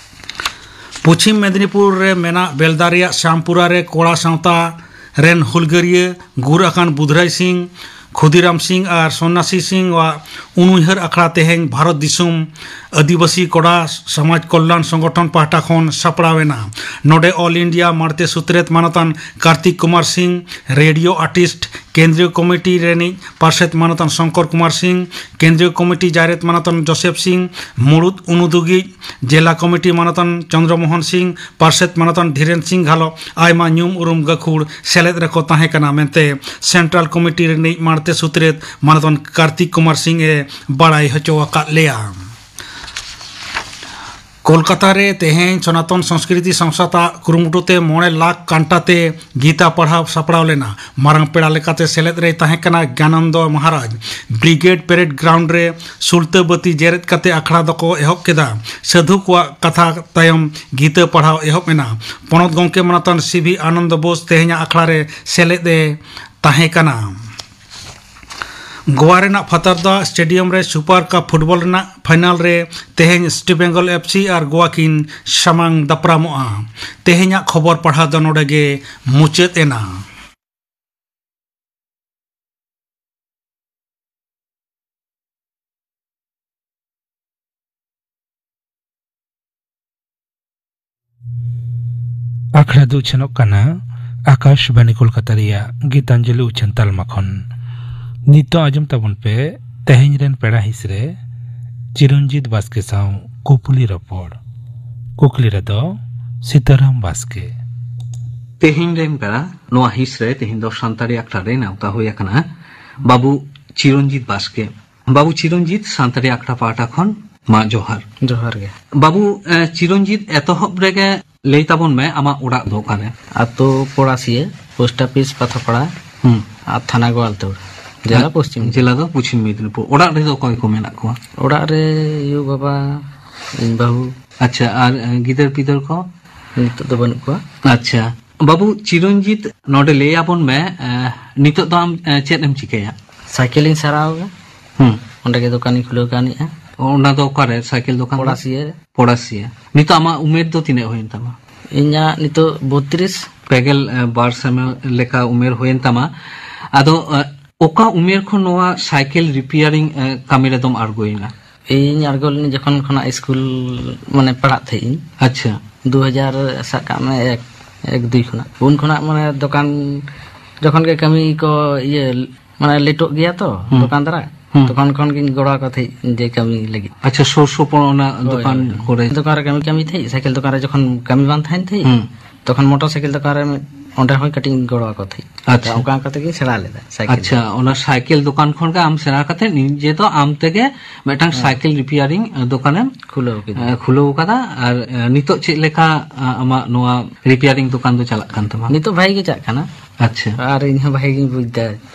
ᱯᱚᱪᱷᱤᱢ ᱢᱮᱫᱽᱱᱤᱯᱩᱨ ᱨᱮ ᱢᱮᱱᱟᱜ ᱵᱮᱞᱫᱟ ᱨᱮᱭᱟᱜ ᱥᱟᱢᱯᱩᱨᱟ ᱨᱮ ᱠᱚᱲᱟ ᱥᱟᱶᱛᱟ ᱨᱮᱱ ᱦᱩᱞᱜᱟᱹᱨᱤᱭᱟᱹ ᱜᱩᱨ ᱟᱠᱟᱱ ᱵᱩᱫᱷᱨᱟᱭ ᱥᱤᱝ, ᱠᱷᱩᱫᱤᱨᱟᱢ ᱥᱤᱝ ᱟᱨ ᱥᱚᱱᱱᱟᱥᱤ ᱥᱤᱝ ᱣᱟᱜ ᱩᱱᱩᱭᱦᱟᱹᱨ ᱟᱠᱷᱲᱟ ᱛᱮᱦᱮᱧ ᱵᱷᱟᱨᱚᱛ ᱫᱤᱥᱚᱢ ᱟᱹᱫᱤᱵᱟᱹᱥᱤ ᱠᱚᱲᱟ ᱥᱚᱢᱟᱡᱽ ᱠᱚᱞᱞᱟᱱ ᱥᱚᱝᱜᱚᱴᱷᱚᱱ ᱯᱟᱦᱴᱟ ᱠᱷᱚᱱ ᱥᱟᱯᱲᱟᱣ ᱮᱱᱟ᱾ ᱱᱚᱰᱮ ᱚᱞ ᱤᱱᱰᱤᱭᱟ ᱢᱟᱬᱛᱮ ᱥᱩᱛᱨᱮᱛ ᱢᱟᱱᱚᱛᱟᱱ ᱠᱟᱨᱛᱤᱠ ᱠᱩᱢᱟᱨ ᱥᱤᱝ, ᱨᱮᱰᱤᱭᱳ ᱟᱨᱴᱤᱥᱴ ᱠᱮᱱᱫᱨᱤᱭᱚ ᱠᱚᱢᱤᱴᱤ ᱨᱮᱱᱤᱡ ᱯᱟᱨᱥᱮᱛ ᱢᱟᱱᱚᱛᱟᱱ ᱥᱚᱝᱠᱚᱨ ᱠᱩᱢᱟᱨ ᱥᱤᱝ, ᱠᱮᱱᱫᱨᱤᱭᱚ ᱠᱚᱢᱤᱴᱤ ᱡᱟᱭᱨᱮᱛ ᱢᱟᱱᱚᱛᱟᱱ ᱡᱳᱥᱮᱯ ᱥᱤᱝ, ᱢᱩᱲᱩᱫ ᱩᱱᱩᱫᱩᱜᱤᱡ ᱡᱮᱞᱟ ᱠᱚᱢᱤᱴᱤ ᱢᱟᱱᱚᱛᱟᱱ ᱪᱚᱱᱫᱨᱚ ᱢᱳᱦᱚᱱ ᱥᱤᱝ, ᱯᱟᱨᱥᱮᱛ ᱢᱟᱱᱚᱛᱟᱱ ᱫᱷᱤᱨᱮᱱ ᱥᱤᱝ ᱜᱷᱟᱞᱚ ᱟᱭᱢᱟ ᱧᱩᱢ ᱩᱨᱩᱢ ᱜᱟᱹᱠᱷᱩᱲ ᱥᱮᱞᱮᱫ ᱨᱮᱠᱚ ᱛᱟᱦᱮᱸ ᱠᱟᱱᱟ ᱢᱮᱱᱛᱮ ᱥᱮᱱᱴᱨᱟᱞ ᱠᱚᱢᱤᱴᱤ ᱨᱤᱱᱤᱡ ᱢᱟᱬᱛᱮ ᱥᱩᱛᱨᱮᱛ ᱢᱟᱱᱚᱛᱟᱱ ᱠᱟᱨᱛᱤᱠ ᱠᱩᱢᱟᱨ ᱥᱤᱝ ᱮ ᱵᱟᱲᱟᱭ ᱦᱚᱪᱚ ᱟᱠᱟᱫ ᱞᱮᱭᱟ᱾ ᱠᱳᱞᱠᱟᱛᱟ ᱨᱮ ᱛᱮᱦᱮᱧ ᱥᱚᱱᱟᱛᱚᱱ ᱥᱚᱝᱥᱠᱨᱤᱛᱤ ᱥᱚᱝᱥᱛᱷᱟ ᱟᱜ ᱠᱩᱨᱩᱢᱩᱴᱩ ᱛᱮ ᱢᱚᱬᱮ ᱞᱟᱠᱷ ᱠᱟᱱᱴᱟ ᱛᱮ ᱜᱤᱛᱟ ᱯᱟᱲᱦᱟᱣ ᱥᱟᱯᱲᱟᱣ ᱞᱮᱱᱟ᱾ ᱢᱟᱨᱟᱝ ᱯᱮᱲᱟ ᱞᱮᱠᱟᱛᱮ ᱥᱮᱞᱮᱫ ᱨᱮᱭ ᱛᱟᱦᱮᱸ ᱠᱟᱱᱟ ᱜᱟᱱᱟᱱᱫᱚ ᱢᱚᱦᱟᱨᱟᱡᱽ᱾ ᱵᱨᱤᱜᱮᱰ ᱯᱮᱨᱮᱰ ᱜᱨᱟᱣᱩᱱᱰ ᱨᱮ ᱥᱩᱞᱛᱟᱹ ᱵᱟᱹᱛᱤ ᱡᱮᱨᱮᱫ ᱠᱟᱛᱮ ᱟᱠᱷᱲᱟ ᱫᱚᱠᱚ ᱮᱦᱚᱵ ᱠᱮᱫᱟ᱾ ᱥᱟᱹᱫᱷᱩ ᱠᱚᱣᱟᱜ ᱠᱟᱛᱷᱟ ᱛᱟᱭᱚᱢ ᱜᱤᱛᱟᱹ ᱯᱟᱲᱦᱟᱣ ᱮᱦᱚᱵ ᱮᱱᱟ᱾ ᱯᱚᱱᱚᱛ ᱜᱚᱢᱠᱮ ᱢᱟᱱᱚᱛᱟᱱ ᱥᱤ ᱵᱷᱤ ᱟᱱᱚᱱᱫᱚ ᱵᱳᱥ ᱛᱮᱦᱮᱧᱟᱜ ᱟᱠᱷᱲᱟ ᱨᱮ ᱥᱮᱞᱮᱫ ᱮ ᱛᱟᱦᱮᱸ ᱠᱟᱱᱟ᱾ ᱜᱳᱣᱟ ᱨᱮᱱᱟᱜ ᱯᱷᱟᱛᱟᱨᱫᱟ ᱥᱴᱮᱰᱤᱭᱟᱢ ᱨᱮ ᱥᱩᱯᱟᱨ ᱠᱟᱯ ᱯᱷᱩᱴᱵᱚᱞ ᱨᱮᱱᱟᱜ ᱯᱷᱟᱭᱱᱟᱞ ᱨᱮ ᱛᱮᱦᱮᱧ ᱤᱥᱴ ᱵᱮᱝᱜᱚᱞ ᱮᱯᱷ ᱥᱤ ᱟᱨ ᱜᱳᱣᱟ ᱠᱤᱱ ᱥᱟᱢᱟᱝ ᱫᱟᱯᱨᱟᱢᱚᱜᱼᱟ᱾ ᱛᱮᱦᱮᱧᱟᱜ ᱠᱷᱚᱵᱚᱨ ᱯᱟᱲᱦᱟᱣ ᱫᱚ ᱱᱚᱰᱮ ᱜᱮ ᱢᱩᱪᱟᱹᱫ ᱮᱱᱟ᱾ ᱟᱠᱷᱲᱟ ᱫᱚ ᱩᱪᱷᱟᱹᱱᱚᱜ ᱠᱟᱱᱟ ᱟᱠᱟᱥᱵᱟᱱᱤ ᱠᱳᱞᱠᱟᱛᱟ ᱨᱮᱭᱟᱜ ᱜᱤᱛᱟᱧᱡᱚᱞᱤ ᱩᱪᱷᱟᱹᱱ ᱛᱟᱞᱢᱟ ᱠᱷᱚᱱ᱾ ᱱᱤᱛᱚᱜ ᱟᱸᱡᱚᱢ ᱛᱟᱵᱚᱱ ᱯᱮ ᱛᱮᱦᱮᱧ ᱨᱮᱱ ᱯᱮᱲᱟ ᱦᱤᱸᱥ ᱨᱮ ᱪᱤᱨᱚᱱᱡᱤᱛ ᱵᱟᱥᱠᱮ ᱥᱟᱶ ᱠᱩᱯᱩᱞᱤ ᱨᱚᱯᱚᱲ᱾ ᱠᱩᱠᱞᱤ ᱨᱮᱫᱚ ᱥᱤᱛᱟᱨᱟᱢ ᱵᱟᱥᱠᱮ᱾ ᱛᱮᱦᱮᱧ ᱨᱮᱱ ᱯᱮᱲᱟ ᱱᱚᱣᱟ ᱦᱤᱸᱥ ᱨᱮ ᱛᱮᱦᱮᱧ ᱫᱚ ᱥᱟᱱᱛᱟᱲᱤ ᱟᱠᱷᱲᱟ ᱨᱮ ᱱᱮᱣᱛᱟ ᱦᱩᱭ ᱟᱠᱟᱱᱟ ᱵᱟᱹᱵᱩ ᱪᱤᱨᱚᱱᱡᱤᱛ ᱵᱟᱥᱠᱮ᱾ ᱵᱟᱹᱵᱩ ᱪᱤᱨᱚᱱᱡᱤᱛ, ᱥᱟᱱᱛᱟᱲᱤ ᱟᱠᱷᱲᱟ ᱯᱟᱦᱴᱟ ᱠᱷᱚᱱ ᱢᱟ ᱡᱚᱦᱟᱨ᱾ ᱡᱚᱦᱟᱨ ᱜᱮ᱾ ᱵᱟᱹᱵᱩ, ᱮ, ᱪᱤᱨᱚᱱᱡᱤᱛ, ᱮᱛᱚᱦᱚᱵ ᱨᱮᱜᱮ ᱞᱟᱹᱭ ᱛᱟᱵᱚᱱ ᱢᱮ, ᱟᱢᱟᱜ ᱚᱲᱟᱜ ᱫᱚ ᱚᱠᱟᱨᱮ? ᱟᱛᱳ ᱯᱚᱲᱟᱥᱤᱭᱟᱹ, ᱯᱳᱥᱴ ᱚᱯᱷᱤᱥ ᱯᱟᱛᱷᱟᱯᱟᱲᱟ, ᱦᱩᱸ᱾ ᱟᱨ ᱛᱷᱟᱱᱟ ᱜᱳᱣᱟᱞᱛᱳᱲ, ᱡᱮᱞᱟ ᱯᱚᱥᱪᱤᱢ᱾ ᱡᱮᱞᱟ ᱫᱚ ᱯᱚᱪᱷᱤᱢ ᱢᱮᱫᱤᱱᱤᱯᱩᱨ᱾ ᱚᱲᱟᱜ ᱨᱮᱫᱚ ᱚᱠᱚᱭ ᱠᱚ ᱢᱮᱱᱟᱜ ᱠᱚᱣᱟ? ᱚᱲᱟᱜ ᱨᱮ ᱭᱩ ᱵᱟᱵᱟ, ᱤᱧ ᱵᱟᱹᱦᱩ᱾ ᱟᱪᱪᱷᱟ, ᱟᱨ, ᱮ, ᱜᱤᱫᱟᱹᱨ ᱯᱤᱫᱟᱹᱨ ᱠᱚ? ᱱᱤᱛᱚᱜ ᱫᱚ ᱵᱟᱹᱱᱩᱜ ᱠᱚᱣᱟ᱾ ᱟᱪᱪᱷᱟ, ᱵᱟᱹᱵᱩ ᱪᱤᱨᱚᱱᱡᱤᱛ, ᱱᱚᱰᱮ ᱞᱟᱹᱭ ᱟᱵᱚᱱ ᱢᱮ, ᱮ, ᱱᱤᱛᱚᱜ ᱫᱚ ᱟᱢ, ᱮ, ᱪᱮᱫ ᱮᱢ ᱪᱤᱠᱟᱹᱭᱟ? ᱥᱟᱭᱠᱮᱞ ᱤᱧ ᱥᱟᱨᱟᱣ ᱜᱮ᱾ ᱦᱩᱸ᱾ ᱚᱸᱰᱮ ᱜᱮ ᱫᱚᱠᱟᱱᱤᱧ ᱠᱷᱩᱞᱟᱹᱣ ᱠᱟᱹᱱᱤᱡᱼᱟ᱾ ᱚᱱᱟ ᱫᱚ ᱚᱠᱟᱨᱮ ᱥᱟᱭᱠᱮᱞ ᱫᱚᱠᱟᱱ ᱫᱚ? ᱯᱚᱲᱟᱥᱤᱭᱟᱹ ᱨᱮ᱾ ᱯᱚᱲᱟᱥᱤᱭᱟᱹ᱾ ᱱᱤᱛᱚᱜ ᱟᱢᱟᱜ ᱩᱢᱮᱨ ᱫᱚ ᱛᱤᱱᱟᱹᱜ ᱦᱩᱭᱮᱱ ᱛᱟᱢᱟ? ᱤᱧᱟᱹᱜ ᱱᱤᱛᱚᱜ ᱵᱚᱛᱨᱤᱥ᱾ ᱯᱮᱜᱮᱞ, ᱮ, ᱵᱟᱨ ᱥᱮᱨᱢᱟ ᱞᱮᱠᱟ ᱩᱢᱮᱨ ᱦᱩᱭᱮᱱ ᱛᱟᱢᱟ᱾ ᱟᱫᱚ, ᱮ, ᱚᱠᱟ ᱩᱢᱮᱨ ᱠᱷᱚᱱ ᱱᱚᱣᱟ ᱥᱟᱭᱠᱮᱞ ᱨᱤᱯᱮᱭᱟᱨᱤᱝ, ᱮ, ᱠᱟᱹᱢᱤ ᱨᱮᱫᱚᱢ ᱟᱬᱜᱚᱭᱮᱱᱟ? ᱤᱧ ᱟᱬᱜᱚ ᱞᱮᱱᱟᱹᱧ ᱡᱚᱠᱷᱚᱱ ᱠᱷᱚᱱᱟᱜ ᱥᱠᱩᱞ, ᱢᱟᱱᱮ, ᱯᱟᱲᱦᱟᱜ ᱛᱟᱦᱮᱸᱫ ᱤᱧ᱾ ᱟᱪᱪᱷᱟ᱾ ᱫᱩ ᱦᱟᱡᱟᱨ, ᱥᱟᱵ ᱠᱟᱜ ᱢᱮ, ᱮᱠ, ᱮᱠ ᱫᱩᱭ ᱠᱷᱚᱱᱟᱜ᱾ ᱩᱱ ᱠᱷᱚᱱᱟᱜ, ᱢᱟᱱᱮ, ᱫᱚᱠᱟᱱ ᱡᱚᱠᱷᱚᱱ ᱜᱮ ᱠᱟᱹᱢᱤ ᱠᱚ ᱤᱭᱟᱹ ᱢᱟᱱᱮ ᱞᱮᱴᱚᱜ ᱜᱮᱭᱟ ᱛᱚ ᱦᱩᱸ᱾ ᱫᱚᱠᱟᱱ ᱫᱟᱨᱟ, ᱦᱩᱸ᱾ ᱛᱚᱠᱷᱚᱱ ᱠᱷᱚᱱ ᱜᱤᱧ ᱜᱚᱲᱚ ᱟᱠᱚ ᱛᱟᱦᱮᱸᱫ ᱡᱮ ᱠᱟᱹᱢᱤ ᱞᱟᱹᱜᱤᱫ᱾ ᱟᱪᱪᱷᱟ, ᱥᱩᱨ ᱥᱩᱯᱩᱨ ᱚᱱᱟ ᱦᱳᱭ, ᱫᱚᱠᱟᱱ ᱦᱳᱭ, ᱦᱳᱭ᱾ ᱠᱚᱨᱮ? ᱫᱚᱠᱟᱱ ᱨᱮ ᱠᱟᱹᱢᱤ, ᱠᱟᱹᱢᱤ ᱛᱟᱦᱮᱸᱫ, ᱥᱟᱭᱠᱮᱞ ᱫᱚᱠᱟᱱ ᱨᱮ ᱡᱚᱠᱷᱚᱱ ᱠᱟᱹᱢᱤ ᱵᱟᱝ ᱛᱟᱦᱮᱱ ᱛᱟᱦᱮᱸᱫ, ᱦᱩᱸ᱾ ᱛᱚᱠᱷᱚᱱ ᱢᱚᱴᱚᱨ ᱥᱟᱭᱠᱮᱞ ᱫᱚᱠᱟᱱ ᱨᱮ ᱢᱤᱫ, ᱚᱸᱰᱮ ᱦᱚᱸ ᱠᱟᱹᱴᱤᱡ ᱤᱧ ᱜᱚᱲᱚ ᱟᱠᱚ ᱛᱟᱦᱮᱸᱫ᱾ ᱟᱪᱪᱷᱟ᱾ ᱚᱱᱠᱟ ᱚᱱᱠᱟ ᱛᱮᱜᱮ ᱥᱮᱬᱟ ᱞᱮᱫᱟ ᱥᱟᱭᱠᱮᱞ᱾ ᱟᱪᱪᱷᱟ, ᱚᱱᱟ ᱥᱟᱭᱠᱮᱞ ᱫᱚᱠᱟᱱ ᱠᱷᱚᱱ ᱜᱮ ᱟᱢ ᱥᱮᱬᱟ ᱠᱟᱛᱮ ᱱᱤᱡᱮ ᱫᱚ ᱟᱢ ᱛᱮᱜᱮ ᱢᱤᱫᱴᱟᱝ ᱦᱮᱸ᱾ ᱥᱟᱭᱠᱮᱞ ᱨᱤᱯᱮᱭᱟᱨᱤᱝ, ᱮ, ᱫᱚᱠᱟᱱᱮᱢ ᱠᱷᱩᱞᱟᱹᱣ ᱠᱮᱫᱟ᱾ ᱮ, ᱠᱷᱩᱞᱟᱹᱣ ᱠᱟᱫᱟ᱾ ᱟᱨ, ᱮ, ᱱᱤᱛᱚᱜ ᱪᱮᱫ ᱞᱮᱠᱟ, ᱟ, ᱟᱢᱟᱜ ᱱᱚᱣᱟ ᱨᱤᱯᱮᱭᱟᱨᱤᱝ ᱫᱚᱠᱟᱱ ᱫᱚ ᱪᱟᱞᱟᱜ ᱠᱟᱱ ᱛᱟᱢᱟ? ᱱᱤᱛᱚᱜ ᱵᱷᱟᱜᱤ ᱜᱮ ᱪᱟᱞᱟᱜ ᱠᱟᱱᱟ᱾ ᱟᱪᱪᱷᱟ᱾ ᱟᱨ ᱤᱧ ᱦᱚᱸ ᱵᱷᱟᱜᱤ ᱜᱤᱧ ᱵᱩᱡᱽ ᱮᱫᱟ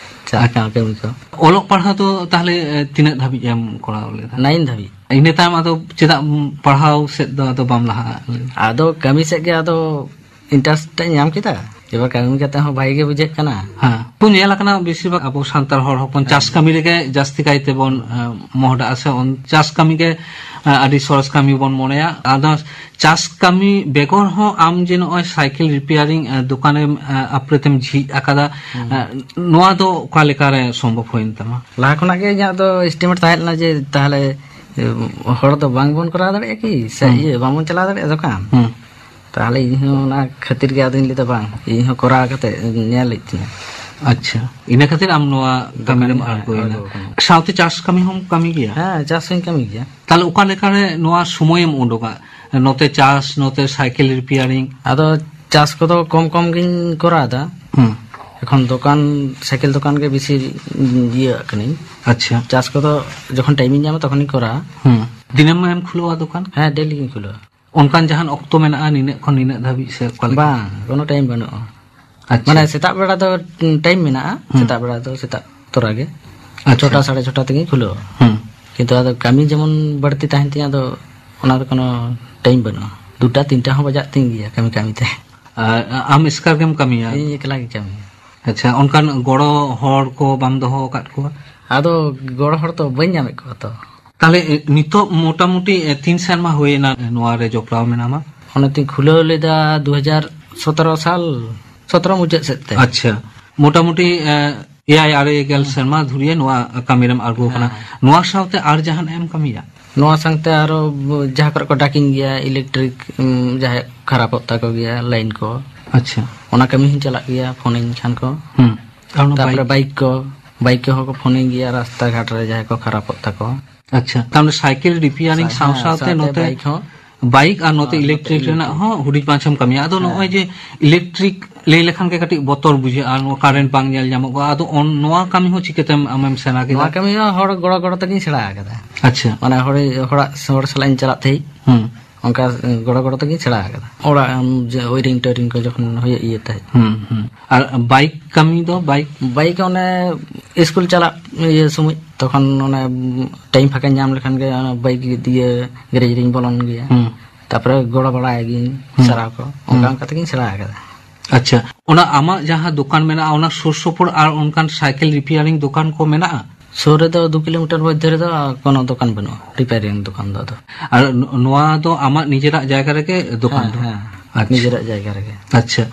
ᱪᱟᱞᱟᱜ ᱟᱪᱪᱷᱟ᱾ ᱠᱟᱱᱟ ᱠᱟᱹᱢᱤ ᱠᱚ᱾ ᱚᱞᱚᱜ ᱯᱟᱲᱦᱟᱣ ᱫᱚ ᱛᱟᱦᱞᱮ, ᱮ, ᱛᱤᱱᱟᱹᱜ ᱫᱷᱟᱹᱵᱤᱡ ᱮᱢ ᱠᱚᱨᱟᱣ ᱞᱮᱫᱟ? ᱱᱟᱭᱤᱱ ᱫᱷᱟᱹᱵᱤᱡ᱾ ᱤᱱᱟᱹ ᱛᱟᱭᱚᱢ ᱟᱫᱚ ᱪᱮᱫᱟᱜ, ᱩᱢ, ᱯᱟᱲᱦᱟᱣ ᱥᱮᱫ ᱫᱚ ᱟᱫᱚ ᱵᱟᱢ ᱞᱟᱦᱟ ᱞᱮᱱᱟ? ᱟᱫᱚ ᱠᱟᱹᱢᱤ ᱥᱮᱫ ᱜᱮ ᱟᱫᱚ ᱤᱱᱴᱟᱨᱮᱥᱴ ᱧᱟᱢ ᱠᱮᱫᱟ᱾ ᱮᱵᱟᱨ ᱠᱟᱹᱢᱤ ᱠᱟᱛᱮ ᱦᱚᱸ ᱵᱷᱟᱜᱤ ᱜᱮ ᱵᱩᱡᱷᱟᱹᱜ ᱠᱟᱱᱟ᱾ ᱦᱮᱸ, ᱠᱚ ᱧᱮᱞ ᱟᱠᱟᱱᱟ ᱵᱮᱥᱤᱨ ᱵᱷᱟᱜᱽ ᱟᱵᱚ ᱥᱟᱱᱛᱟᱲ ᱦᱚᱲ ᱦᱚᱯᱚᱱ ᱪᱟᱥ ᱦᱮᱸ᱾ ᱠᱟᱹᱢᱤ ᱨᱮᱜᱮ ᱡᱟᱹᱥᱛᱤ ᱠᱟᱭ ᱛᱮᱵᱚᱱ, ᱮ, ᱢᱚᱦᱰᱟᱜᱼᱟ ᱥᱮ ᱚᱱ-, ᱪᱟᱥ ᱠᱟᱹᱢᱤ ᱜᱮ, ᱮ, ᱟᱹᱰᱤ ᱥᱚᱨᱮᱥ ᱠᱟᱹᱢᱤ ᱵᱚᱱ ᱢᱚᱱᱮᱭᱟ᱾ ᱟᱫᱚ ᱪᱟᱥ ᱠᱟᱹᱢᱤ ᱵᱮᱜᱚᱨ ᱦᱚᱸ ᱟᱢ ᱡᱮ ᱱᱚᱜᱼᱚᱭ ᱥᱟᱭᱠᱮᱞ ᱨᱤᱯᱮᱭᱟᱨᱤᱝ, ᱮ, ᱫᱚᱠᱟᱱᱮᱢ, ᱮ, ᱟᱯᱲᱮᱛᱮᱢ ᱡᱷᱤᱡ ᱟᱠᱟᱫᱟ, ᱦᱩᱸ᱾ ᱮ, ᱱᱚᱣᱟ ᱫᱚ ᱚᱠᱟ ᱞᱮᱠᱟᱨᱮ ᱥᱚᱢᱵᱷᱚᱵ ᱦᱩᱭᱮᱱ ᱛᱟᱢᱟ? ᱞᱟᱦᱟ ᱠᱷᱚᱱᱟᱜ ᱜᱮ ᱤᱧᱟᱹᱜ ᱫᱚ ᱮᱥᱴᱤᱢᱮᱴ ᱛᱟᱦᱮᱸ ᱞᱮᱱᱟ ᱡᱮ ᱛᱟᱦᱞᱮ, ᱮ, ᱦᱚᱲ ᱫᱚ ᱵᱟᱝ ᱵᱚᱱ ᱠᱚᱨᱟᱣ ᱫᱟᱲᱮᱭᱟᱜᱼᱟ ᱠᱤ? ᱥᱮ ᱦᱩᱸ᱾ ᱤᱭᱟᱹ ᱵᱟᱝ ᱵᱚᱱ ᱪᱟᱞᱟᱣ ᱫᱟᱲᱮᱭᱟᱜᱼᱟ ᱫᱚᱠᱟᱱ? ᱦᱩᱸ᱾ ᱛᱟᱦᱞᱮ ᱤᱧ ᱦᱚᱸ ᱚᱱᱟ ᱠᱷᱟᱹᱛᱤᱨ ᱜᱮ ᱟᱫᱚᱧ ᱞᱟᱹᱭᱫᱟ, "ᱵᱟᱝ, ᱤᱧ ᱦᱚᱸ ᱠᱚᱨᱟᱣ ᱠᱟᱛᱮ ᱧᱮᱞ ᱦᱩᱭᱩᱜ ᱛᱤᱧᱟᱹ᱾" ᱟᱪᱪᱷᱟ, ᱤᱱᱟᱹ ᱠᱷᱟᱹᱛᱤᱨ ᱟᱢ ᱱᱚᱣᱟ ᱠᱟᱹᱢᱤ ᱨᱮᱢ ᱫᱚᱠᱟᱱ ᱟᱬᱜᱚᱭᱮᱱᱟ᱾ ᱟᱬᱜᱚ ᱟᱠᱟᱱᱟ᱾ ᱥᱟᱶᱛᱮ ᱪᱟᱥ ᱠᱟᱹᱢᱤ ᱦᱚᱸᱢ ᱠᱟᱹᱢᱤ ᱜᱮᱭᱟ? ᱦᱮᱸ, ᱪᱟᱥ ᱦᱚᱸᱧ ᱠᱟᱹᱢᱤ ᱜᱮᱭᱟ᱾ ᱛᱟᱦᱞᱮ ᱚᱠᱟ ᱞᱮᱠᱟᱨᱮ ᱱᱚᱣᱟ ᱥᱚᱢᱚᱭᱮᱢ ᱩᱰᱩᱠᱟ? ᱱᱚᱛᱮ ᱪᱟᱥ, ᱱᱚᱛᱮ ᱥᱟᱭᱠᱮᱞ ᱨᱤᱯᱮᱭᱟᱨᱤᱝ? ᱟᱫᱚ ᱪᱟᱥ ᱠᱚᱫᱚ ᱠᱚᱢ ᱠᱚᱢ ᱜᱤᱧ ᱠᱚᱨᱟᱣ ᱮᱫᱟ᱾ ᱦᱩᱸ᱾ ᱮᱠᱷᱚᱱ ᱫᱚᱠᱟᱱ, ᱥᱟᱭᱠᱮᱞ ᱫᱚᱠᱟᱱ ᱜᱮ ᱵᱮᱥᱤ ᱤᱭᱟᱹ ᱟᱜ ᱠᱟᱹᱱᱟᱹᱧ᱾ ᱟᱪᱪᱷᱟ᱾ ᱪᱟᱥ ᱠᱚᱫᱚ ᱡᱚᱠᱷᱚᱱ ᱴᱟᱭᱤᱢᱤᱧ ᱧᱟᱢᱟ ᱛᱚᱠᱷᱚᱱᱤᱧ ᱠᱚᱨᱟᱣᱟ᱾ ᱦᱩᱸ᱾ ᱫᱤᱱᱟᱹᱢ ᱮᱢ ᱠᱷᱩᱞᱟᱹᱣᱟ ᱫᱚᱠᱟᱱ? ᱦᱮᱸ, ᱰᱮᱞᱤ ᱜᱤᱧ ᱠᱷᱩᱞᱟᱹᱣᱟ᱾ ᱚᱱᱠᱟᱱ ᱡᱟᱦᱟᱱ ᱚᱠᱛᱚ ᱢᱮᱱᱟᱜᱼᱟ, ᱱᱤᱱᱟᱹᱜ ᱠᱷᱚᱱ ᱱᱤᱱᱟᱹᱜ ᱫᱷᱟᱹᱵᱤᱡ ᱥᱮ ᱚᱠᱟ ᱞᱮᱠᱟ? ᱵᱟᱝ, ᱠᱳᱱᱳ ᱴᱟᱭᱤᱢ ᱵᱟᱹᱱᱩᱜᱼᱟ᱾ ᱟᱪᱪᱷᱟ᱾ ᱢᱟᱱᱮ ᱥᱮᱛᱟᱜ ᱵᱮᱲᱟ ᱫᱚ ᱴᱟᱭᱤᱢ ᱢᱮᱱᱟᱜᱼᱟ, ᱦᱩᱸ᱾ ᱥᱮᱛᱟᱜ ᱵᱮᱲᱟ ᱫᱚ ᱥᱮᱛᱟᱜ ᱛᱚᱨᱟ ᱜᱮ᱾ ᱟᱪᱪᱷᱟ᱾ ᱪᱷᱚᱴᱟ, ᱥᱟᱲᱮ ᱪᱷᱚᱴᱟ ᱛᱮᱜᱮ ᱠᱷᱩᱞᱟᱹᱣᱟ᱾ ᱦᱩᱸ᱾ ᱠᱤᱱᱛᱩ ᱟᱫᱚ ᱠᱟᱹᱢᱤ ᱡᱮᱢᱚᱱ ᱵᱟᱹᱲᱛᱤ ᱛᱟᱦᱮᱱ ᱛᱤᱧᱟᱹ, ᱟᱫᱚ ᱚᱱᱟ ᱫᱚ ᱠᱳᱱᱳ ᱴᱟᱭᱤᱢ ᱵᱟᱹᱱᱩᱜᱼᱟ᱾ ᱫᱩᱴᱟ, ᱛᱤᱱᱴᱟ ᱦᱚᱸ ᱵᱟᱡᱟᱜ ᱛᱤᱧ ᱜᱮᱭᱟ ᱠᱟᱹᱢᱤ ᱠᱟᱹᱢᱤ ᱛᱮ᱾ ᱟᱨ ᱟᱢ ᱮᱥᱠᱟᱨ ᱜᱮᱢ ᱠᱟᱹᱢᱤᱭᱟ? ᱤᱧ ᱮᱠᱞᱟ ᱜᱮ ᱠᱟᱹᱢᱤᱭᱟ᱾ ᱟᱪᱪᱷᱟ, ᱚᱱᱠᱟᱱ ᱜᱚᱲᱚ ᱦᱚᱲ ᱠᱚ ᱵᱟᱢ ᱫᱚᱦᱚ ᱟᱠᱟᱫ ᱠᱚᱣᱟ? ᱟᱫᱚ ᱜᱚᱲᱚ ᱦᱚᱲ ᱛᱚ ᱵᱟᱹᱧ ᱧᱟᱢᱮᱫ ᱠᱚᱣᱟ ᱛᱚ᱾ ᱛᱟᱦᱞᱮ, ᱮ, ᱱᱤᱛᱚᱜ ᱢᱚᱴᱟᱢᱩᱴᱤ, ᱮ, ᱛᱤᱱ ᱥᱮᱨᱢᱟ ᱦᱩᱭᱮᱱᱟ, ᱮ, ᱱᱚᱣᱟ ᱨᱮ ᱡᱚᱯᱲᱟᱣ ᱢᱮᱱᱟᱢᱟ? ᱚᱱᱮ ᱛᱚᱧ ᱠᱷᱩᱞᱟᱹᱣ ᱞᱮᱫᱟ ᱫᱩ ᱦᱟᱡᱟᱨ ᱥᱚᱛᱨᱚ ᱥᱟᱞ, ᱥᱚᱛᱨᱚ ᱢᱩᱪᱟᱹᱫ ᱥᱮᱫ ᱛᱮ᱾ ᱟᱪᱪᱷᱟ, ᱢᱚᱴᱟᱢᱩᱴᱤ, ᱮ, ᱮᱭᱟᱭ ᱟᱨᱮ ᱜᱮᱞ ᱦᱮᱸ᱾ ᱥᱮᱨᱢᱟ ᱫᱷᱩᱨᱤᱭᱟᱹ ᱱᱚᱣᱟ ᱠᱟᱹᱢᱤ ᱨᱮᱢ ᱟᱬᱜᱚ ᱟᱠᱟᱱᱟ᱾ ᱦᱮᱸ᱾ ᱱᱚᱣᱟ ᱥᱟᱶᱛᱮ ᱟᱨ ᱡᱟᱦᱟᱱᱟᱜ ᱮᱢ ᱠᱟᱹᱢᱤᱭᱟ? ᱱᱚᱣᱟ ᱥᱟᱶᱛᱮ ᱟᱨᱚ ᱡᱟᱦᱟᱸ ᱠᱚᱨᱮ ᱠᱚ ᱰᱟᱠᱤᱧ ᱜᱮᱭᱟ, ᱤᱞᱮᱠᱴᱨᱤᱠ, ᱩᱢ, ᱡᱟᱦᱟᱸᱭᱟᱜ ᱠᱷᱟᱨᱟᱯᱚᱜ ᱛᱟᱠᱚ ᱜᱮᱭᱟ ᱞᱟᱭᱤᱱ ᱠᱚ, ᱟᱪᱪᱷᱟ᱾ ᱚᱱᱟ ᱠᱟᱹᱢᱤ ᱦᱚᱸᱧ ᱪᱟᱞᱟᱜ ᱜᱮᱭᱟ, ᱯᱷᱳᱱᱤᱧ ᱠᱷᱟᱱ ᱠᱚ᱾ ᱦᱩᱸ᱾ ᱟᱨ ᱚᱱᱟ ᱛᱟᱯᱚᱨᱮ ᱵᱟᱭᱤᱠ? ᱵᱟᱭᱤᱠ ᱠᱚ, ᱵᱟᱭᱤᱠ ᱠᱚᱦᱚᱸ ᱠᱚ ᱯᱷᱳᱱᱤᱧ ᱜᱮᱭᱟ, ᱨᱟᱥᱛᱟ ᱜᱷᱟᱴ ᱨᱮ ᱡᱟᱦᱟᱸᱭ ᱠᱚ ᱠᱷᱟᱨᱟᱯᱚᱜ ᱛᱟᱠᱚ᱾ ᱟᱪᱪᱷᱟ, ᱛᱟᱦᱞᱮ ᱥᱟᱭᱠᱮᱞ ᱨᱤᱯᱮᱭᱟᱨᱤᱝ ᱥᱟᱶ ᱥᱟᱶᱛᱮ ᱱᱚᱛᱮ ᱵᱟᱭᱤᱠ ᱦᱚᱸ? ᱵᱟᱭᱤᱠ ᱟᱨ ᱱᱚᱛᱮ ᱟᱨ ᱱᱚᱛᱮ ᱤᱞᱮᱠᱴᱨᱤᱠ ᱨᱮᱱᱟᱜ ᱤᱞᱮᱠᱴᱨᱤᱠ᱾ ᱦᱚᱸ ᱦᱩᱰᱤᱧ ᱯᱟᱸᱪᱷᱟᱢ ᱠᱟᱹᱢᱤᱭᱟ᱾ ᱟᱫᱚ ᱦᱮᱸ᱾ ᱱᱚᱜᱼᱚᱭ ᱡᱮ ᱤᱞᱮᱠᱴᱨᱤᱠ ᱞᱟᱹᱭ ᱞᱮᱠᱷᱟᱱ ᱜᱮ ᱠᱟᱹᱴᱤᱡ ᱵᱚᱛᱚᱨ ᱵᱩᱡᱷᱟᱹᱜᱼᱟ, ᱱᱚᱣᱟ ᱠᱟᱨᱮᱱᱴ ᱵᱟᱝ ᱧᱮᱞ ᱧᱟᱢᱚᱜᱼᱟ᱾ ᱟᱫᱚ ᱚᱱ-, ᱱᱚᱣᱟ ᱠᱟᱹᱢᱤ ᱦᱚᱸ ᱪᱤᱠᱟᱹᱛᱮᱢ ᱟᱢᱮᱢ ᱥᱮᱬᱟ ᱠᱮᱫᱟ? ᱱᱚᱣᱟ ᱠᱟᱹᱢᱤ ᱦᱚᱸ ᱦᱚᱲ ᱜᱚᱲᱚ ᱜᱚᱲᱚ ᱛᱮᱜᱤᱧ ᱥᱮᱬᱟ ᱟᱠᱟᱫᱟ᱾ ᱟᱪᱪᱷᱟ᱾ ᱢᱟᱱᱮ ᱦᱚᱲ, ᱦᱚᱲᱟᱜ, ᱦᱚᱲ ᱥᱟᱞᱟᱜ ᱤᱧ ᱪᱟᱞᱟᱜ ᱛᱟᱦᱮᱸᱫ᱾ ᱦᱩᱸ᱾ ᱚᱱᱠᱟ ᱜᱚᱲᱚ ᱜᱚᱲᱚ ᱛᱮᱜᱤᱧ ᱥᱮᱬᱟ ᱟᱠᱟᱫᱟ᱾ ᱚᱲᱟᱜ, ᱟᱢ, ᱡᱮ ᱳᱭᱨᱤᱝ ᱴᱳᱭᱨᱤᱝ ᱠᱚ ᱡᱚᱠᱷᱚᱱ ᱦᱩᱭᱩᱜ ᱤᱭᱟᱹ ᱛᱟᱦᱮᱸᱫ᱾ ᱦᱩᱸ, ᱦᱩᱸ᱾ ᱟᱨ ᱵᱟᱭᱤᱠ ᱠᱟᱹᱢᱤ ᱫᱚ, ᱵᱟᱭᱤᱠ? ᱵᱟᱭᱤᱠ ᱚᱱᱮ ᱤᱥᱠᱩᱞ ᱪᱟᱞᱟᱜ ᱤᱭᱟᱹ ᱥᱚᱢᱚᱭ, ᱛᱚᱠᱷᱚᱱ ᱚᱱᱮ ᱴᱟᱭᱤᱢ ᱯᱷᱟᱸᱠᱟ ᱧᱟᱢ ᱞᱮᱠᱷᱟᱱ ᱜᱮ ᱚᱱᱟ ᱵᱟᱭᱤᱠ ᱤᱭᱟᱹ ᱜᱮᱨᱮᱡᱽ ᱨᱤᱧ ᱵᱚᱞᱚᱱ ᱜᱮᱭᱟ᱾ ᱦᱩᱸ᱾ ᱛᱟᱯᱚᱨᱮ ᱜᱚᱲᱚ ᱵᱟᱲᱟᱭ ᱜᱤᱧ ᱦᱩᱸ᱾ ᱥᱟᱨᱟᱣ ᱠᱚ, ᱚᱱᱠᱟ ᱦᱩᱸ᱾ ᱚᱱᱠᱟ ᱛᱮᱜᱤᱧ ᱥᱮᱬᱟ ᱟᱠᱟᱫᱟ᱾ ᱟᱪᱪᱷᱟ, ᱚᱱᱟ ᱟᱢᱟᱜ ᱡᱟᱦᱟᱸ ᱫᱚᱠᱟᱱ ᱢᱮᱱᱟᱜᱼᱟ, ᱚᱱᱟ ᱥᱩᱨ ᱥᱩᱯᱩᱨ ᱟᱨ ᱚᱱᱠᱟᱱ ᱥᱟᱭᱠᱮᱞ ᱨᱤᱯᱮᱭᱟᱨᱤᱝ ᱫᱚᱠᱟᱱ ᱠᱚ ᱢᱮᱱᱟᱜᱼᱟ? ᱥᱩᱨ ᱨᱮᱫᱚ ᱫᱩ ᱠᱤᱞᱳᱢᱤᱴᱟᱨ ᱢᱚᱫᱽᱫᱷᱮ ᱨᱮᱫᱚ ᱠᱳᱱᱳ ᱫᱚᱠᱟᱱ ᱵᱟᱹᱱᱩᱜᱼᱟ, ᱨᱤᱯᱮᱭᱟᱨᱤᱝ ᱫᱚᱠᱟᱱ ᱫᱚ ᱟᱫᱚ᱾ ᱟᱨ ᱱᱚ-, ᱱᱚᱣᱟ ᱫᱚ ᱟᱢᱟᱜ ᱱᱤᱡᱮᱨᱟᱜ ᱡᱟᱭᱜᱟ ᱨᱮᱜᱮ ᱫᱚᱠᱟᱱ ᱦᱮᱸ, ᱫᱚ? ᱦᱮᱸ, ᱟᱪᱪᱷᱟ᱾ ᱱᱤᱡᱮᱨᱟᱜ ᱡᱟᱭᱜᱟ ᱨᱮᱜᱮ᱾ ᱟᱪᱪᱷᱟ,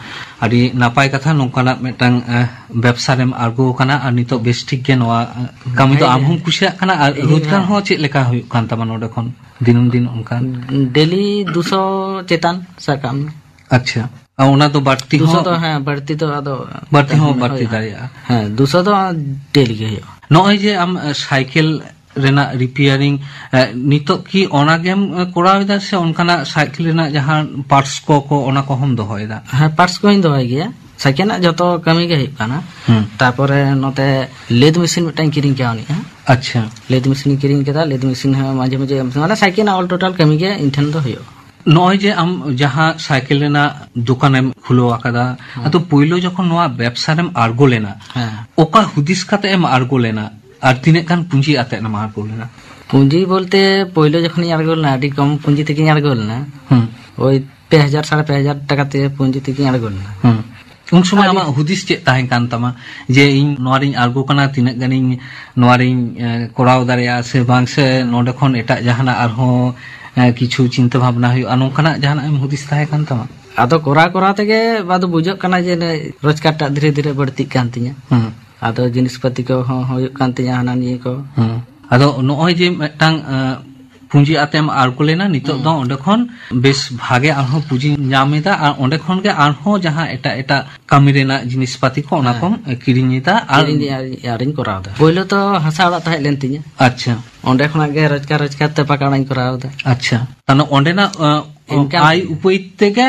ᱟᱹᱰᱤ ᱱᱟᱯᱟᱭ ᱠᱟᱛᱷᱟ, ᱱᱚᱝᱠᱟᱱᱟᱜ ᱢᱤᱫᱴᱟᱝ, ᱮ, ᱵᱮᱵᱽᱥᱟ ᱨᱮᱢ ᱟᱬᱜᱚ ᱟᱠᱟᱱᱟ ᱟᱨ ᱱᱤᱛᱚᱜ ᱵᱮᱥ ᱴᱷᱤᱠ ᱜᱮ ᱱᱚᱣᱟ, ᱮ, ᱠᱟᱹᱢᱤ ᱫᱚ ᱦᱮᱸ, ᱟᱢ ᱦᱚᱸᱢ ᱠᱩᱥᱤᱭᱟᱜ ᱠᱟᱱᱟ ᱟᱨ ᱦᱮᱸ᱾ ᱨᱳᱡᱽᱜᱟᱨ ᱦᱚᱸ ᱪᱮᱫ ᱞᱮᱠᱟ ᱦᱩᱭᱩᱜ ᱠᱟᱱ ᱛᱟᱢᱟ ᱱᱚᱰᱮ ᱠᱷᱚᱱ ᱫᱤᱱᱟᱹᱢ ᱫᱤᱱ ᱚᱱᱠᱟ? ᱰᱮᱞᱤ ᱫᱩᱥᱚ ᱪᱮᱛᱟᱱ, ᱥᱟᱵ ᱠᱟᱜ ᱢᱮ᱾ ᱟᱪᱪᱷᱟ, ᱟᱨ ᱚᱱᱟ ᱫᱚ ᱵᱟᱹᱲᱛᱤ ᱫᱩᱥᱚ ᱦᱚᱸ? ᱫᱚ, ᱦᱮᱸ, ᱵᱟᱹᱲᱛᱤ ᱫᱚ ᱟᱫᱚ ᱵᱟᱹᱲᱛᱤ ᱦᱚᱸ ᱛᱟᱦᱮᱱ ᱵᱟᱹᱲᱛᱤ ᱦᱩᱭᱩᱜᱼᱟ᱾ ᱫᱟᱲᱮᱭᱟᱜᱼᱟ᱾ ᱦᱮᱸ, ᱫᱩᱥᱚ ᱫᱚ ᱰᱮᱞᱤ ᱜᱮ ᱦᱩᱭᱩᱜᱼᱟ᱾ ᱱᱚᱜᱼᱚᱭ ᱡᱮ ᱟᱢ, ᱮ, ᱥᱟᱭᱠᱮᱞ ᱨᱮᱱᱟᱜ ᱨᱤᱯᱮᱭᱟᱨᱤᱝ, ᱮ, ᱱᱤᱛᱚᱜ ᱠᱤ ᱚᱱᱟ ᱜᱮᱢ, ᱮ, ᱠᱚᱨᱟᱣ ᱮᱫᱟ ᱥᱮ ᱚᱱᱠᱟᱱᱟᱜ ᱥᱟᱭᱠᱮᱞ ᱨᱮᱱᱟᱜ ᱡᱟᱦᱟᱸ ᱯᱟᱨᱴᱥ ᱠᱚ, ᱠᱚ ᱚᱱᱟ ᱠᱚᱦᱚᱸᱢ ᱫᱚᱦᱚᱭᱮᱫᱟ? ᱦᱮᱸ, ᱯᱟᱨᱴᱥ ᱠᱚᱦᱚᱸᱧ ᱫᱚᱦᱚᱭ ᱜᱮᱭᱟ᱾ ᱥᱟᱭᱠᱮᱞ ᱨᱮᱱᱟᱜ ᱡᱚᱛᱚ ᱠᱟᱹᱢᱤ ᱜᱮ ᱦᱩᱭᱩᱜ ᱠᱟᱱᱟ᱾ ᱦᱩᱸ᱾ ᱛᱟᱯᱚᱨᱮ ᱱᱚᱛᱮ ᱞᱮᱫ ᱢᱮᱥᱤᱱ ᱢᱤᱫᱴᱟᱝ ᱠᱤᱨᱤᱧ ᱠᱟᱣᱱᱤᱧᱟ᱾ ᱟᱪᱪᱷᱟ᱾ ᱞᱮᱫ ᱢᱮᱥᱤᱱ ᱠᱤᱨᱤᱧ ᱠᱮᱫᱟ, ᱞᱮᱫ ᱢᱮᱥᱤᱱ ᱦᱚᱸ ᱢᱟᱡᱷᱮ ᱢᱟᱡᱷᱮ, ᱢᱟᱱᱮ ᱥᱟᱭᱠᱮᱞ ᱨᱮᱱᱟᱜ all total ᱠᱟᱹᱢᱤ ᱜᱮ ᱤᱧ ᱴᱷᱮᱱ ᱫᱚ ᱦᱩᱭᱩᱜᱼᱟ᱾ ᱱᱚᱜᱼᱚᱭ ᱡᱮ ᱟᱢ ᱡᱟᱦᱟᱸ ᱥᱟᱭᱠᱮᱞ ᱨᱮᱱᱟᱜ ᱫᱚᱠᱟᱱᱮᱢ ᱠᱷᱩᱞᱟᱹᱣ ᱟᱠᱟᱫᱟ, ᱦᱮᱸ᱾ ᱟᱫᱚ ᱯᱳᱭᱞᱳ ᱡᱚᱠᱷᱚᱱ ᱱᱚᱣᱟ ᱵᱮᱵᱽᱥᱟ ᱨᱮᱢ ᱟᱬᱜᱚ ᱞᱮᱱᱟ, ᱦᱮᱸ᱾ ᱚᱠᱟ ᱦᱩᱫᱤᱥ ᱠᱟᱛᱮ ᱮᱢ ᱟᱬᱜᱚ ᱞᱮᱱᱟ ᱟᱨ ᱛᱤᱱᱟᱹᱜ ᱜᱟᱱ ᱯᱩᱸᱡᱤ ᱟᱛᱮ ᱮᱢ ᱟᱬᱜᱚ ᱞᱮᱱᱟ? ᱯᱩᱸᱡᱤ ᱵᱚᱞᱛᱮ ᱯᱳᱭᱞᱳ ᱡᱚᱠᱷᱚᱱᱤᱧ ᱟᱬᱜᱚ ᱞᱮᱱᱟ, ᱟᱹᱰᱤ ᱠᱚᱢ ᱯᱩᱸᱡᱤ ᱛᱮᱜᱮᱧ ᱟᱬᱜᱚ ᱞᱮᱱᱟ᱾ ᱦᱩᱸ᱾ ᱳᱭ ᱯᱮ ᱦᱟᱡᱟᱨ, ᱥᱟᱲᱮ ᱯᱮ ᱦᱟᱡᱟᱨ ᱴᱟᱠᱟ ᱛᱮ ᱯᱩᱸᱡᱤ ᱛᱮᱜᱮᱧ ᱟᱬᱜᱚ ᱞᱮᱱᱟ᱾ ᱦᱩᱸ᱾ ᱩᱱ ᱥᱚᱢᱚᱭ ᱟᱹᱰᱤ ᱟᱢᱟᱜ ᱦᱩᱫᱤᱥ ᱪᱮᱫ ᱛᱟᱦᱮᱸ ᱠᱟᱱ ᱛᱟᱢᱟ ᱡᱮ ᱤᱧ ᱱᱚᱣᱟ ᱨᱤᱧ ᱟᱬᱜᱚ ᱠᱟᱱᱟ, ᱛᱤᱱᱟᱹᱜ ᱜᱟᱱᱤᱧ ᱱᱚᱣᱟ ᱨᱤᱧ, ᱮ, ᱠᱚᱨᱟᱣ ᱫᱟᱲᱮᱭᱟᱜᱼᱟ ᱥᱮ ᱵᱟᱝ, ᱥᱮ ᱱᱚᱰᱮ ᱠᱷᱚᱱ ᱮᱴᱟᱜ ᱡᱟᱦᱟᱱᱟᱜ ᱟᱨᱦᱚᱸ, ᱮ, ᱠᱤᱪᱷᱩ ᱪᱤᱱᱛᱟᱹ ᱵᱷᱟᱵᱽᱱᱟ ᱦᱩᱭᱩᱜᱼᱟ, ᱱᱚᱝᱠᱟᱱᱟᱜ ᱡᱟᱦᱟᱱᱟᱜ ᱮᱢ ᱦᱩᱫᱤᱥ ᱛᱟᱦᱮᱸ ᱠᱟᱱ ᱛᱟᱢᱟ? ᱟᱫᱚ ᱠᱚᱨᱟᱣ ᱠᱚᱨᱟᱣ ᱛᱮᱜᱮ ᱟᱫᱚ ᱵᱩᱡᱷᱟᱹᱜ ᱠᱟᱱᱟ ᱡᱮ ᱱᱮ ᱨᱳᱡᱽᱜᱟᱨ ᱴᱟᱜ ᱫᱷᱤᱨᱮ ᱫᱷᱤᱨᱮ ᱵᱟᱹᱲᱛᱤᱜ ᱠᱟᱱ ᱛᱤᱧᱟ᱾ ᱦᱩᱸ᱾ ᱟᱫᱚ ᱡᱤᱱᱤᱥ ᱯᱟᱹᱛᱤ ᱠᱚᱦᱚᱸ ᱦᱩᱭᱩᱜ ᱠᱟᱱ ᱛᱤᱧᱟ, ᱦᱟᱱᱟ ᱱᱤᱭᱟᱹ ᱠᱚ᱾ ᱦᱩᱸ᱾ ᱟᱫᱚ ᱱᱚᱜᱼᱚᱭ ᱡᱮ ᱢᱤᱫᱴᱟᱝ, ᱮ, ᱯᱩᱸᱡᱤ ᱟᱛᱮᱢ ᱟᱬᱜᱚ ᱞᱮᱱᱟ, ᱱᱤᱛᱚᱜ ᱫᱚ ᱚᱸᱰᱮ ᱠᱷᱚᱱ ᱵᱮᱥ ᱵᱷᱟᱜᱮ ᱟᱨᱦᱚᱸ ᱯᱩᱸᱡᱤ ᱧᱟᱢ ᱮᱫᱟ, ᱟᱨ ᱚᱸᱰᱮ ᱠᱷᱚᱱ ᱜᱮ ᱟᱨᱦᱚᱸ ᱡᱟᱦᱟᱸ ᱮᱴᱟᱜ ᱮᱴᱟᱜ ᱠᱟᱹᱢᱤ ᱨᱮᱱᱟᱜ ᱡᱤᱱᱤᱥ ᱯᱟᱹᱛᱤ ᱠᱚ, ᱚᱱᱟ ᱠᱚᱢ ᱠᱤᱨᱤᱧ ᱮᱫᱟ ᱟᱨ ᱠᱤᱨᱤᱧ ᱟᱨ ᱟᱨᱤᱧ ᱠᱚᱨᱟᱣ ᱮᱫᱟ᱾ ᱯᱳᱭᱞᱳ ᱛᱚ ᱦᱟᱥᱟ ᱚᱲᱟᱜ ᱛᱟᱦᱮᱸ ᱞᱮᱱ ᱛᱤᱧᱟ᱾ ᱟᱪᱪᱷᱟ᱾ ᱚᱸᱰᱮ ᱠᱷᱚᱱᱟᱜ ᱜᱮ ᱨᱳᱡᱽᱜᱟᱨ ᱨᱳᱡᱽᱜᱟᱨ ᱛᱮ ᱯᱟᱠᱟ ᱚᱲᱟᱜ ᱤᱧ ᱠᱚᱨᱟᱣ ᱮᱫᱟ᱾ ᱟᱪᱪᱷᱟ, ᱛᱟᱦᱞᱮ ᱚᱸᱰᱮᱱᱟᱜ, ᱟᱸ, Income ᱟᱭ ᱛᱮᱜᱮ᱾ ᱩᱯᱟᱹᱭ ᱛᱮᱜᱮ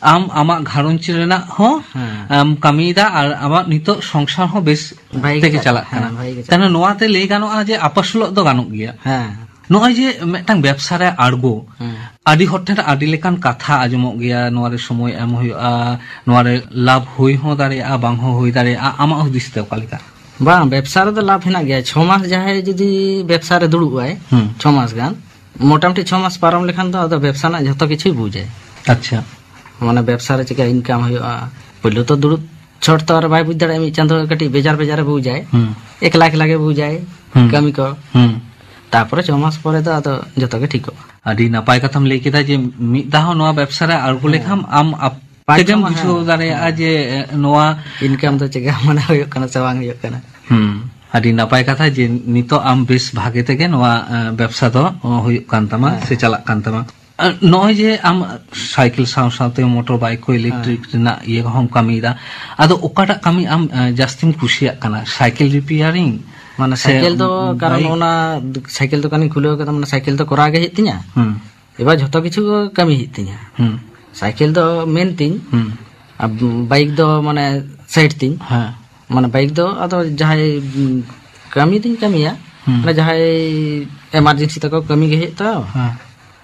ᱟᱢ ᱟᱢᱟᱜ ᱜᱷᱟᱨᱚᱸᱡᱽ ᱨᱮᱱᱟᱜ ᱦᱚᱸ ᱦᱮᱸ᱾ ᱟᱢ ᱠᱟᱹᱢᱤᱭᱮᱫᱟ ᱟᱨ ᱟᱢᱟᱜ ᱱᱤᱛᱚᱜ ᱥᱚᱝᱥᱟᱨ ᱦᱚᱸ ᱵᱮᱥ ᱵᱷᱟᱜᱮ ᱜᱮ ᱛᱮᱜᱮ ᱪᱟᱞᱟᱜ ᱪᱟᱞᱟᱜ ᱠᱟᱱᱟ᱾ ᱠᱟᱱᱟ, ᱵᱷᱟᱜᱮ ᱜᱮ ᱪᱟᱞᱟᱜ ᱛᱟᱦᱞᱮ ᱱᱚᱣᱟ ᱛᱮ ᱞᱟᱹᱭ ᱜᱟᱱᱚᱜᱼᱟ ᱡᱮ ᱟᱯᱟᱥᱩᱞᱚᱜ ᱫᱚ ᱜᱟᱱᱚᱜ ᱜᱮᱭᱟ᱾ ᱦᱮᱸ᱾ ᱱᱚᱜᱼᱚᱭ ᱡᱮ ᱢᱤᱫᱴᱟᱝ ᱵᱮᱵᱽᱥᱟ ᱨᱮ ᱟᱬᱜᱚ, ᱦᱮᱸ᱾ ᱟᱹᱰᱤ ᱦᱚᱲ ᱴᱷᱮᱱ ᱟᱹᱰᱤ ᱞᱮᱠᱟᱱ ᱠᱟᱛᱷᱟ ᱟᱸᱡᱚᱢᱚᱜ ᱜᱮᱭᱟ, ᱱᱚᱣᱟ ᱨᱮ ᱥᱚᱢᱚᱭ ᱮᱢ ᱦᱩᱭᱩᱜᱼᱟ, ᱱᱚᱣᱟ ᱨᱮ ᱞᱟᱵᱷ ᱦᱩᱭ ᱦᱚᱸ ᱫᱟᱲᱮᱭᱟᱜᱼᱟ, ᱵᱟᱝ ᱦᱚᱸ ᱦᱩᱭ ᱫᱟᱲᱮᱭᱟᱜᱼᱟ᱾ ᱟᱢᱟᱜ ᱦᱩᱫᱤᱥ ᱛᱮ ᱚᱠᱟ ᱞᱮᱠᱟ? ᱵᱟᱝ, ᱵᱮᱵᱽᱥᱟ ᱨᱮᱫᱚ ᱞᱟᱵᱷ ᱦᱮᱱᱟᱜ ᱜᱮᱭᱟ᱾ ᱪᱷᱚ ᱢᱟᱥ ᱡᱟᱦᱟᱸᱭ ᱡᱩᱫᱤ ᱵᱮᱵᱽᱥᱟ ᱨᱮ ᱫᱩᱲᱩᱵ ᱟᱭ, ᱦᱩᱸ᱾ ᱪᱷᱚ ᱢᱟᱥ ᱜᱟᱱ, ᱢᱚᱴᱟᱢᱩᱴᱤ ᱪᱷᱚ ᱢᱟᱥ ᱯᱟᱨᱚᱢ ᱞᱮᱠᱷᱟᱱ ᱫᱚ ᱟᱫᱚ ᱵᱮᱵᱽᱥᱟ ᱨᱮᱱᱟᱜ ᱡᱷᱚᱛᱚ ᱠᱤᱪᱷᱩᱭ ᱵᱩᱡᱟᱭ᱾ ᱟᱪᱪᱷᱟ᱾ ᱢᱟᱱᱮ ᱵᱮᱵᱽᱥᱟ ᱨᱮ ᱪᱮᱠᱟ ᱤᱱᱠᱟᱢ ᱦᱩᱭᱩᱜᱼᱟ᱾ ᱯᱳᱭᱞᱳ ᱛᱚ ᱫᱩᱲᱩᱵ ᱪᱷᱚᱴ ᱛᱚ ᱟᱨ ᱵᱟᱭ ᱵᱩᱡᱽ ᱫᱟᱲᱮᱭᱟᱜᱼᱟ, ᱢᱤᱫ ᱪᱟᱸᱫᱳ ᱠᱟᱹᱴᱤᱡ ᱵᱮᱡᱟᱨ ᱵᱮᱡᱟᱨᱮ ᱵᱩᱡᱟᱭ᱾ ᱦᱩᱸ᱾ ᱮᱠᱞᱟ ᱮᱠᱞᱟ ᱜᱮ ᱵᱩᱡᱟᱭ ᱦᱩᱸ᱾ ᱠᱟᱹᱢᱤ ᱠᱚ᱾ ᱦᱩᱸ᱾ ᱛᱟᱯᱚᱨᱮ ᱪᱷᱚ ᱢᱟᱥ ᱯᱚᱨᱮ ᱫᱚ ᱟᱫᱚ ᱡᱚᱛᱚ ᱜᱮ ᱴᱷᱤᱠᱚᱜᱼᱟ᱾ ᱟᱹᱰᱤ ᱱᱟᱯᱟᱭ ᱠᱟᱛᱷᱟᱢ ᱞᱟᱹᱭ ᱠᱮᱫᱟ ᱡᱮ ᱢᱤᱫ ᱫᱷᱟᱣ ᱱᱚᱣᱟ ᱵᱮᱵᱽᱥᱟ ᱨᱮ ᱟᱬᱜᱚ ᱦᱮᱸ᱾ ᱞᱮᱠᱷᱟᱱ ᱟᱢ ᱟᱯ ᱯᱟᱸᱪ ᱛᱮᱜᱮᱢ ᱪᱷᱚ ᱢᱟᱥ, ᱵᱩᱡᱷᱟᱹᱣ ᱦᱮᱸ, ᱫᱟᱲᱮᱭᱟᱜᱼᱟ ᱦᱮᱸ᱾ ᱡᱮ, ᱮ, ᱱᱚᱣᱟ ᱤᱱᱠᱟᱢ ᱫᱚ ᱪᱮᱠᱟ ᱢᱟᱱᱮ ᱦᱩᱭᱩᱜ ᱠᱟᱱᱟ ᱥᱮ ᱵᱟᱝ ᱦᱩᱭᱩᱜ ᱠᱟᱱᱟ᱾ ᱦᱩᱸ, ᱟᱹᱰᱤ ᱱᱟᱯᱟᱭ ᱠᱟᱛᱷᱟ ᱡᱮ ᱱᱤᱛᱚᱜ ᱟᱢ ᱵᱮᱥ ᱵᱷᱟᱜᱮ ᱛᱮᱜᱮ ᱱᱚᱣᱟ, ᱮ, ᱵᱮᱵᱽᱥᱟ ᱫᱚ, ᱚ, ᱦᱩᱭᱩᱜ ᱠᱟᱱ ᱛᱟᱢᱟ ᱦᱮᱸ᱾ ᱥᱮ ᱪᱟᱞᱟᱜ ᱠᱟᱱ ᱛᱟᱢᱟ᱾ ᱮ, ᱱᱚᱜᱼᱚᱭ ᱡᱮ ᱟᱢ ᱥᱟᱭᱠᱮᱞ ᱥᱟᱶ ᱥᱟᱶᱛᱮ ᱢᱚᱴᱚᱨ ᱵᱟᱭᱤᱠ ᱠᱚ ᱤᱞᱮᱠᱴᱨᱤᱠ ᱦᱮᱸ᱾ ᱨᱮᱱᱟᱜ ᱤᱭᱟᱹ ᱠᱚᱦᱚᱸᱢ ᱠᱟᱹᱢᱤᱭᱮᱫᱟ, ᱟᱫᱚ ᱚᱠᱟᱴᱟᱜ ᱠᱟᱹᱢᱤ ᱟᱢ, ᱮ, ᱡᱟᱹᱥᱛᱤᱢ ᱠᱩᱥᱤᱭᱟᱜ ᱠᱟᱱᱟ? ᱥᱟᱭᱠᱮᱞ ᱨᱤᱯᱮᱭᱟᱨᱤᱝ ᱢᱟᱱᱮ ᱥᱮ ᱥᱟᱭᱠᱮᱞ ᱫᱚ, ᱠᱟᱨᱚᱱ ᱵᱟᱭᱤᱠ? ᱚᱱᱟ ᱥᱟᱭᱠᱮᱞ ᱫᱚᱠᱟᱱᱤᱧ ᱠᱷᱩᱞᱟᱹᱣ ᱠᱟᱫᱟ, ᱢᱟᱱᱮ ᱥᱟᱭᱠᱮᱞ ᱫᱚ ᱠᱚᱨᱟᱣ ᱜᱮ ᱦᱩᱭᱩᱜ ᱛᱤᱧᱟ᱾ ᱦᱩᱸ᱾ ᱮᱵᱟᱨ ᱡᱷᱚᱛᱚ ᱠᱤᱪᱷᱩ ᱜᱮ ᱠᱟᱹᱢᱤ ᱦᱩᱭᱩᱜ ᱛᱤᱧᱟ᱾ ᱦᱩᱸ᱾ ᱥᱟᱭᱠᱮᱞ ᱫᱚ ᱢᱮᱱ ᱛᱤᱧ, ᱦᱩᱸ᱾ ᱟᱨ ᱵᱟᱭᱤᱠ ᱫᱚ ᱢᱟᱱᱮ ᱥᱟᱭᱤᱰ ᱛᱤᱧ᱾ ᱦᱮᱸ᱾ ᱢᱟᱱᱮ ᱵᱟᱭᱤᱠ ᱫᱚ ᱟᱫᱚ ᱡᱟᱦᱟᱸᱭ, ᱩᱸ, ᱠᱟᱹᱢᱤ ᱫᱩᱧ ᱠᱟᱹᱢᱤᱭᱟ, ᱦᱩᱸ᱾ ᱢᱟᱱᱮ ᱡᱟᱦᱟᱸᱭ ᱮᱢᱟᱨᱡᱮᱱᱥᱤ ᱛᱟᱠᱚ ᱠᱟᱹᱢᱤ ᱜᱮ ᱦᱩᱭᱩᱜ ᱛᱟᱠᱚ᱾ ᱦᱮᱸ᱾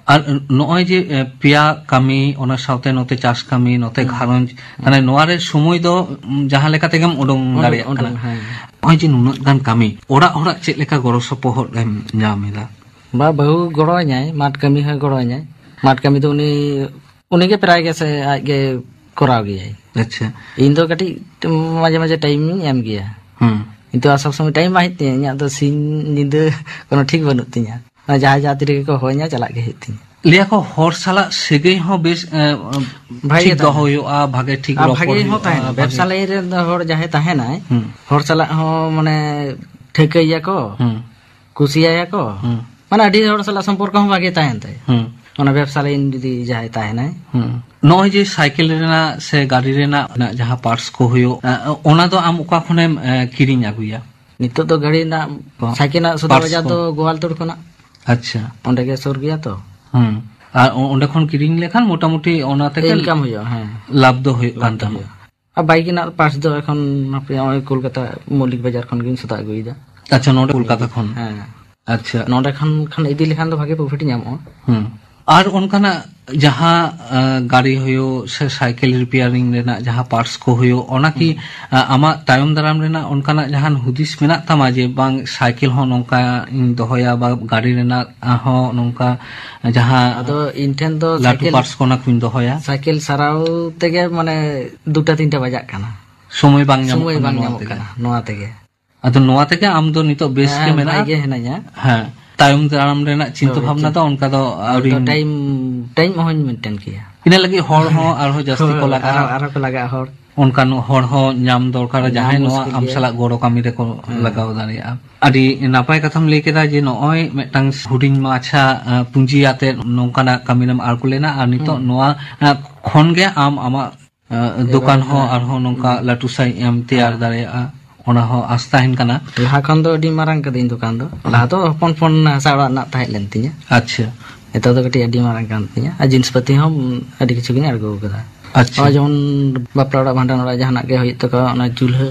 ᱟᱨ ᱱᱚᱜᱼᱚᱭ ᱡᱮ, ᱮ, ᱯᱮᱭᱟ ᱠᱟᱹᱢᱤ, ᱚᱱᱟ ᱥᱟᱶᱛᱮ ᱱᱚᱛᱮ ᱪᱟᱥ ᱠᱟᱹᱢᱤ, ᱱᱚᱛᱮ ᱦᱩᱸ᱾ ᱜᱷᱟᱨᱚᱸᱡᱽ, ᱦᱩᱸ᱾ ᱢᱟᱱᱮ ᱱᱚᱣᱟ ᱨᱮ ᱥᱚᱢᱚᱭ ᱫᱚ, ᱩᱸ, ᱡᱟᱦᱟᱸ ᱞᱮᱠᱟ ᱛᱮᱜᱮᱢ ᱩᱰᱩᱝ ᱩᱰᱩᱝ, ᱫᱟᱲᱮᱭᱟᱜ ᱩᱰᱩᱝ, ᱠᱟᱱᱟ᱾ ᱦᱮᱸ᱾ ᱱᱚᱜᱼᱚᱭ ᱡᱮ ᱱᱩᱱᱟᱹᱜ ᱜᱟᱱ ᱠᱟᱹᱢᱤ, ᱚᱲᱟᱜ ᱦᱚᱲᱟᱜ ᱪᱮᱫ ᱞᱮᱠᱟ ᱜᱚᱲᱚ ᱥᱚᱯᱚᱦᱚᱫ ᱮᱢ ᱧᱟᱢ ᱮᱫᱟ? ᱵᱟ, ᱵᱟᱹᱦᱩ ᱜᱚᱲᱚ ᱟᱹᱧᱟᱭ, ᱢᱟᱴ ᱠᱟᱹᱢᱤ ᱦᱚᱸᱭ ᱜᱚᱲᱚ ᱟᱹᱧᱟᱭ᱾ ᱢᱟᱴ ᱠᱟᱹᱢᱤ ᱫᱚ ᱩᱱᱤ, ᱩᱱᱤ ᱜᱮ ᱯᱨᱟᱭ ᱜᱮ ᱥᱮ ᱟᱡ ᱜᱮ ᱠᱚᱨᱟᱣ ᱜᱮᱭᱟᱭ᱾ ᱟᱪᱪᱷᱟ᱾ ᱤᱧ ᱫᱚ ᱠᱟᱹᱴᱤᱡ ᱢᱟᱡᱷᱮ ᱢᱟᱡᱷᱮ ᱴᱟᱭᱤᱢ ᱤᱧ ᱮᱢ ᱜᱮᱭᱟ᱾ ᱦᱩᱸ᱾ ᱠᱤᱱᱛᱩ ᱟᱨ ᱥᱚᱵ ᱥᱚᱢᱚᱭ ᱴᱟᱭᱤᱢ ᱵᱟᱝ ᱦᱩᱭᱩᱜ ᱛᱤᱧᱟᱹ, ᱤᱧᱟᱹᱜ ᱫᱚ ᱥᱤᱧ ᱧᱤᱫᱟᱹ ᱠᱳᱱᱳ ᱴᱷᱤᱠ ᱵᱟᱹᱱᱩᱜ ᱛᱤᱧᱟᱹ᱾ ᱢᱟᱱᱮ ᱡᱟᱦᱟᱸᱭ ᱡᱟᱦᱟᱸ ᱛᱤ ᱨᱮᱜᱮ ᱠᱚ ᱦᱚᱦᱚᱧᱟ, ᱪᱟᱞᱟᱜ ᱜᱮ ᱦᱩᱭᱩᱜ ᱛᱤᱧᱟᱹ᱾ ᱞᱟᱹᱭᱟ ᱠᱚ ᱦᱚᱲ ᱥᱟᱞᱟᱜ ᱥᱟᱹᱜᱟᱹᱭ ᱦᱚᱸ ᱵᱮᱥ, ᱮ, ᱵᱷᱟᱜᱮ ᱴᱷᱤᱠ ᱫᱚᱦᱚ ᱛᱟᱦᱮᱱᱟ᱾ ᱦᱩᱭᱩᱜᱼᱟ, ᱵᱷᱟᱜᱮ ᱴᱷᱤᱠ ᱟᱨ ᱨᱚᱯᱚᱲ ᱵᱷᱟᱜᱮ ᱦᱚᱸ ᱦᱩᱭᱩᱜᱼᱟ, ᱛᱟᱦᱮᱱᱟ᱾ ᱵᱷᱟᱜᱮ ᱵᱮᱵᱽᱥᱟ ᱞᱟᱭᱤᱱ ᱨᱮᱱ ᱫᱚ ᱦᱚᱲ ᱡᱟᱦᱟᱸᱭ ᱛᱟᱦᱮᱱᱟᱭ, ᱦᱩᱸ᱾ ᱦᱚᱲ ᱥᱟᱞᱟᱜ ᱦᱚᱸ ᱢᱟᱱᱮ ᱴᱷᱟᱹᱣᱠᱟᱹᱭᱮᱭᱟ ᱠᱚ, ᱦᱩᱸ᱾ ᱠᱩᱥᱤᱭᱟᱭᱟ ᱠᱚ᱾ ᱦᱩᱸ᱾ ᱢᱟᱱᱮ ᱟᱹᱰᱤ ᱦᱚᱲ ᱥᱟᱞᱟᱜ ᱥᱚᱢᱯᱚᱨᱠᱚ ᱦᱚᱸ ᱵᱷᱟᱜᱮ ᱛᱟᱦᱮᱱ ᱛᱟᱭᱟ᱾ ᱦᱩᱸ᱾ ᱚᱱᱟ ᱵᱮᱵᱽᱥᱟ ᱞᱟᱭᱤᱱ ᱡᱩᱫᱤ ᱡᱟᱦᱟᱸᱭ ᱛᱟᱦᱮᱱᱟᱭ᱾ ᱦᱩᱸ᱾ ᱱᱚᱜᱼᱚᱭ ᱡᱮ ᱥᱟᱭᱠᱮᱞ ᱨᱮᱱᱟᱜ ᱥᱮ ᱜᱟᱹᱰᱤ ᱨᱮᱱᱟᱜ, ᱨᱮᱱᱟᱜ ᱡᱟᱦᱟᱸ ᱯᱟᱨᱴᱥ ᱠᱚ ᱦᱩᱭᱩᱜ, ᱟ, ᱚᱱᱟ ᱫᱚ ᱟᱢ ᱚᱠᱟ ᱠᱷᱚᱱᱮᱢ, ᱮ, ᱠᱤᱨᱤᱧ ᱟᱹᱜᱩᱭᱟ? ᱱᱤᱛᱚᱜ ᱫᱚ ᱜᱟᱹᱰᱤ ᱨᱮᱱᱟᱜ, ᱚ, ᱥᱟᱭᱠᱮᱞ ᱨᱮᱱᱟᱜ ᱥᱚᱫᱟ ᱯᱟᱨᱴᱥ ᱵᱟᱡᱟᱨ ᱠᱚ? ᱫᱚ ᱜᱳᱣᱟᱞᱛᱳᱲ ᱠᱷᱚᱱᱟᱜ᱾ ᱟᱪᱪᱷᱟ᱾ ᱚᱸᱰᱮ ᱜᱮ ᱥᱩᱨ ᱜᱮᱭᱟ ᱛᱚ᱾ ᱦᱩᱸ᱾ ᱟᱨ ᱚ-, ᱚᱸᱰᱮ ᱠᱷᱚᱱ ᱠᱤᱨᱤᱧ ᱞᱮᱠᱷᱟᱱ ᱢᱚᱴᱟᱢᱩᱴᱤ ᱚᱱᱟ ᱛᱮᱜᱮ ᱤᱱᱠᱟᱢ ᱦᱩᱭᱩᱜᱼᱟ, ᱦᱮᱸ᱾ ᱞᱟᱵᱷ ᱫᱚ ᱦᱩᱭᱩᱜ ᱞᱟᱵᱷ ᱠᱟᱱ ᱫᱚ ᱛᱟᱢᱟ᱾ ᱦᱩᱭᱩᱜᱼᱟ᱾ ᱟᱨ ᱵᱟᱭᱤᱠ ᱨᱮᱱᱟᱜ ᱯᱟᱨᱴᱥ ᱫᱚ ᱮᱠᱷᱚᱱ ᱦᱟᱯᱮ ᱱᱚᱜᱼᱚᱭ ᱠᱳᱞᱠᱟᱛᱟ ᱢᱚᱞᱞᱤᱠ ᱵᱟᱡᱟᱨ ᱠᱷᱚᱱ ᱜᱤᱧ ᱥᱚᱫᱟ ᱟᱹᱜᱩᱭᱮᱫᱟ᱾ ᱟᱪᱪᱷᱟ, ᱱᱚᱰᱮ ᱠᱳᱞᱠᱟᱛᱟ ᱠᱷᱚᱱ? ᱦᱮᱸ᱾ ᱟᱪᱪᱷᱟ᱾ ᱱᱚᱰᱮ ᱠᱷᱚᱱ, ᱠᱷᱟᱱ ᱤᱫᱤ ᱞᱮᱠᱷᱟᱱ ᱫᱚ ᱵᱷᱟᱜᱮ ᱯᱨᱚᱯᱷᱤᱴ ᱧᱟᱢᱚᱜᱼᱟ᱾ ᱦᱩᱸ᱾ ᱟᱨ ᱚᱱᱠᱟᱱᱟᱜ ᱡᱟᱦᱟᱸ, ᱟ, ᱜᱟᱹᱰᱤ ᱦᱩᱭᱩᱜ ᱥᱮ ᱥᱟᱭᱠᱮᱞ ᱨᱤᱯᱮᱭᱟᱨᱤᱝ ᱨᱮᱱᱟᱜ ᱡᱟᱦᱟᱸ ᱯᱟᱨᱴᱥ ᱠᱚ ᱦᱩᱭᱩᱜ, ᱚᱱᱟ ᱠᱤ, ᱦᱩᱸ᱾ ᱟ, ᱟᱢᱟᱜ ᱛᱟᱭᱚᱢ ᱫᱟᱨᱟᱢ ᱨᱮᱱᱟᱜ ᱚᱱᱠᱟᱱᱟᱜ ᱡᱟᱦᱟᱱ ᱦᱩᱫᱤᱥ ᱢᱮᱱᱟᱜ ᱛᱟᱢᱟ ᱡᱮ ᱵᱟᱝ ᱥᱟᱭᱠᱮᱞ ᱦᱚᱸ ᱱᱚᱝᱠᱟ ᱤᱧ ᱫᱚᱦᱚᱭᱟ ᱵᱟ ᱜᱟᱹᱰᱤ ᱨᱮᱱᱟᱜ ᱦᱚᱸ ᱱᱚᱝᱠᱟ ᱡᱟᱦᱟᱸ ᱟᱫᱚ ᱤᱧ ᱴᱷᱮᱱ ᱫᱚ ᱞᱟᱹᱴᱩ ᱥᱟᱭᱠᱮᱞ, ᱯᱟᱨᱴᱥ ᱠᱚ ᱚᱱᱟ ᱠᱚᱧ ᱫᱚᱦᱚᱭᱟ? ᱥᱟᱭᱠᱮᱞ ᱥᱟᱨᱟᱣ ᱛᱮᱜᱮ ᱢᱟᱱᱮ ᱫᱩᱴᱟ ᱛᱤᱱᱴᱟ ᱵᱟᱡᱟᱜ ᱠᱟᱱᱟ᱾ ᱥᱚᱢᱚᱭ ᱵᱟᱝ ᱧᱟᱢᱚᱜ ᱥᱚᱢᱚᱭ ᱠᱟᱱᱟ ᱵᱟᱝ ᱱᱚᱣᱟ ᱧᱟᱢᱚᱜ ᱛᱮᱜᱮ? ᱠᱟᱱᱟ ᱱᱚᱣᱟ ᱛᱮᱜᱮ᱾ ᱟᱫᱚ ᱱᱚᱣᱟ ᱛᱮᱜᱮ ᱟᱢ ᱫᱚ ᱱᱤᱛᱚᱜ ᱵᱮᱥ ᱜᱮ ᱦᱮᱸ, ᱢᱮᱱᱟᱜᱼᱟ? ᱵᱷᱟᱜᱮ ᱜᱮ ᱦᱮᱱᱟᱹᱧᱟ᱾ ᱦᱮᱸ, ᱛᱟᱭᱚᱢ ᱫᱟᱨᱟᱢ ᱨᱮᱱᱟᱜ ᱪᱤᱱᱛᱟᱹ ᱦᱳᱭ, ᱵᱷᱟᱵᱽᱱᱟ ᱪᱤᱱ-, ᱫᱚ ᱚᱱᱠᱟ ᱫᱚ ᱦᱳᱭ, ᱟᱹᱣᱨᱤᱢ ᱫᱚ ᱴᱟᱭᱤᱢ, ᱴᱟᱭᱤᱢ ᱚᱦᱚᱧ ᱢᱮᱱᱴᱮᱱ ᱠᱮᱭᱟ᱾ ᱤᱱᱟᱹ ᱞᱟᱹᱜᱤᱫ ᱦᱚᱲ ᱦᱚᱸ ᱟᱨᱦᱚᱸ ᱡᱟᱹᱥᱛᱤ ᱠᱚ ᱦᱳᱭ, ᱞᱟᱜᱟᱜᱼᱟ᱾ ᱟᱨᱦᱚᱸ, ᱟᱨᱦᱚᱸ ᱠᱚ ᱞᱟᱜᱟᱜᱼᱟ ᱦᱚᱲ᱾ ᱚᱱᱠᱟᱱ ᱦᱚᱲ ᱦᱚᱸ ᱧᱟᱢ ᱫᱚᱨᱠᱟᱨᱟ, ᱧᱟᱢ ᱡᱟᱦᱟᱸᱭ ᱱᱚᱣᱟ ᱢᱩᱥᱠᱤᱞ ᱟᱢ ᱜᱮᱭᱟ᱾ ᱥᱟᱞᱟᱜ ᱜᱚᱲᱚ ᱠᱟᱹᱢᱤ ᱨᱮᱠᱚ ᱦᱮᱸ᱾ ᱞᱟᱜᱟᱣ ᱫᱟᱲᱮᱭᱟᱜᱼᱟ᱾ ᱟᱹᱰᱤ ᱱᱟᱯᱟᱭ ᱠᱟᱛᱷᱟᱢ ᱞᱟᱹᱭ ᱠᱮᱫᱟ ᱡᱮ ᱱᱚᱜᱼᱚᱭ ᱢᱤᱫᱴᱟᱝ ᱦᱩᱰᱤᱧ ᱢᱟᱪᱷᱟ, ᱟ, ᱯᱩᱸᱡᱤ ᱟᱛᱮ ᱱᱚᱝᱠᱟᱱᱟᱜ ᱠᱟᱹᱢᱤ ᱨᱮᱢ ᱟᱬᱜᱚ ᱞᱮᱱᱟ ᱟᱨ ᱱᱤᱛᱚᱜ ᱦᱩᱸ᱾ ᱱᱚᱣᱟ, ᱟ, ᱠᱷᱚᱱ ᱜᱮ ᱟᱢ ᱟᱢᱟᱜ ᱟ, ᱫᱚᱠᱟᱱ ᱦᱚᱸ ᱦᱮᱸ᱾ ᱟᱨᱦᱚᱸ ᱱᱚᱝᱠᱟ ᱦᱮᱸ᱾ ᱞᱟᱹᱴᱩ ᱥᱟᱺᱦᱤᱡ ᱮᱢ ᱛᱮᱭᱟᱨ ᱦᱮᱸ᱾ ᱫᱟᱲᱮᱭᱟᱜᱼᱟ, ᱚᱱᱟ ᱦᱚᱸ ᱟᱥ ᱛᱟᱦᱮᱱ ᱠᱟᱱᱟ᱾ ᱞᱟᱦᱟ ᱠᱷᱚᱱ ᱫᱚ ᱟᱹᱰᱤ ᱢᱟᱨᱟᱝ ᱠᱟᱹᱫᱟᱹᱧ ᱫᱚᱠᱟᱱ ᱫᱚ᱾ ᱞᱟᱦᱟ ᱫᱚ ᱦᱚᱯᱚᱱ ᱦᱚᱯᱚᱱ ᱦᱟᱥᱟ ᱚᱲᱟᱜ ᱨᱮᱱᱟᱜ ᱛᱟᱦᱮᱸ ᱞᱮᱱ ᱛᱤᱧᱟᱹ᱾ ᱟᱪᱪᱷᱟ᱾ ᱱᱤᱛᱚᱜ ᱫᱚ ᱠᱟᱹᱴᱤᱡ ᱟᱹᱰᱤ ᱢᱟᱨᱟᱝ ᱠᱟᱱ ᱛᱤᱧᱟᱹ᱾ ᱟᱨ ᱡᱤᱱᱤᱥ ᱯᱟᱹᱛᱤ ᱦᱚᱸ ᱟᱹᱰᱤ ᱠᱤᱪᱷᱩ ᱜᱤᱧ ᱟᱬᱜᱚ ᱟᱠᱟᱫᱟ᱾ ᱟᱪᱪᱷᱟ᱾ ᱱᱚᱜᱼᱚᱭ ᱡᱮᱢᱚᱱ ᱵᱟᱯᱞᱟ ᱚᱲᱟᱜ, ᱵᱷᱟᱸᱰᱟᱱ ᱚᱲᱟᱜ ᱡᱟᱦᱟᱱᱟᱜ ᱜᱮ ᱦᱩᱭᱩᱜ ᱛᱟᱠᱚᱣᱟ, ᱚᱱᱟ ᱪᱩᱞᱦᱟᱹ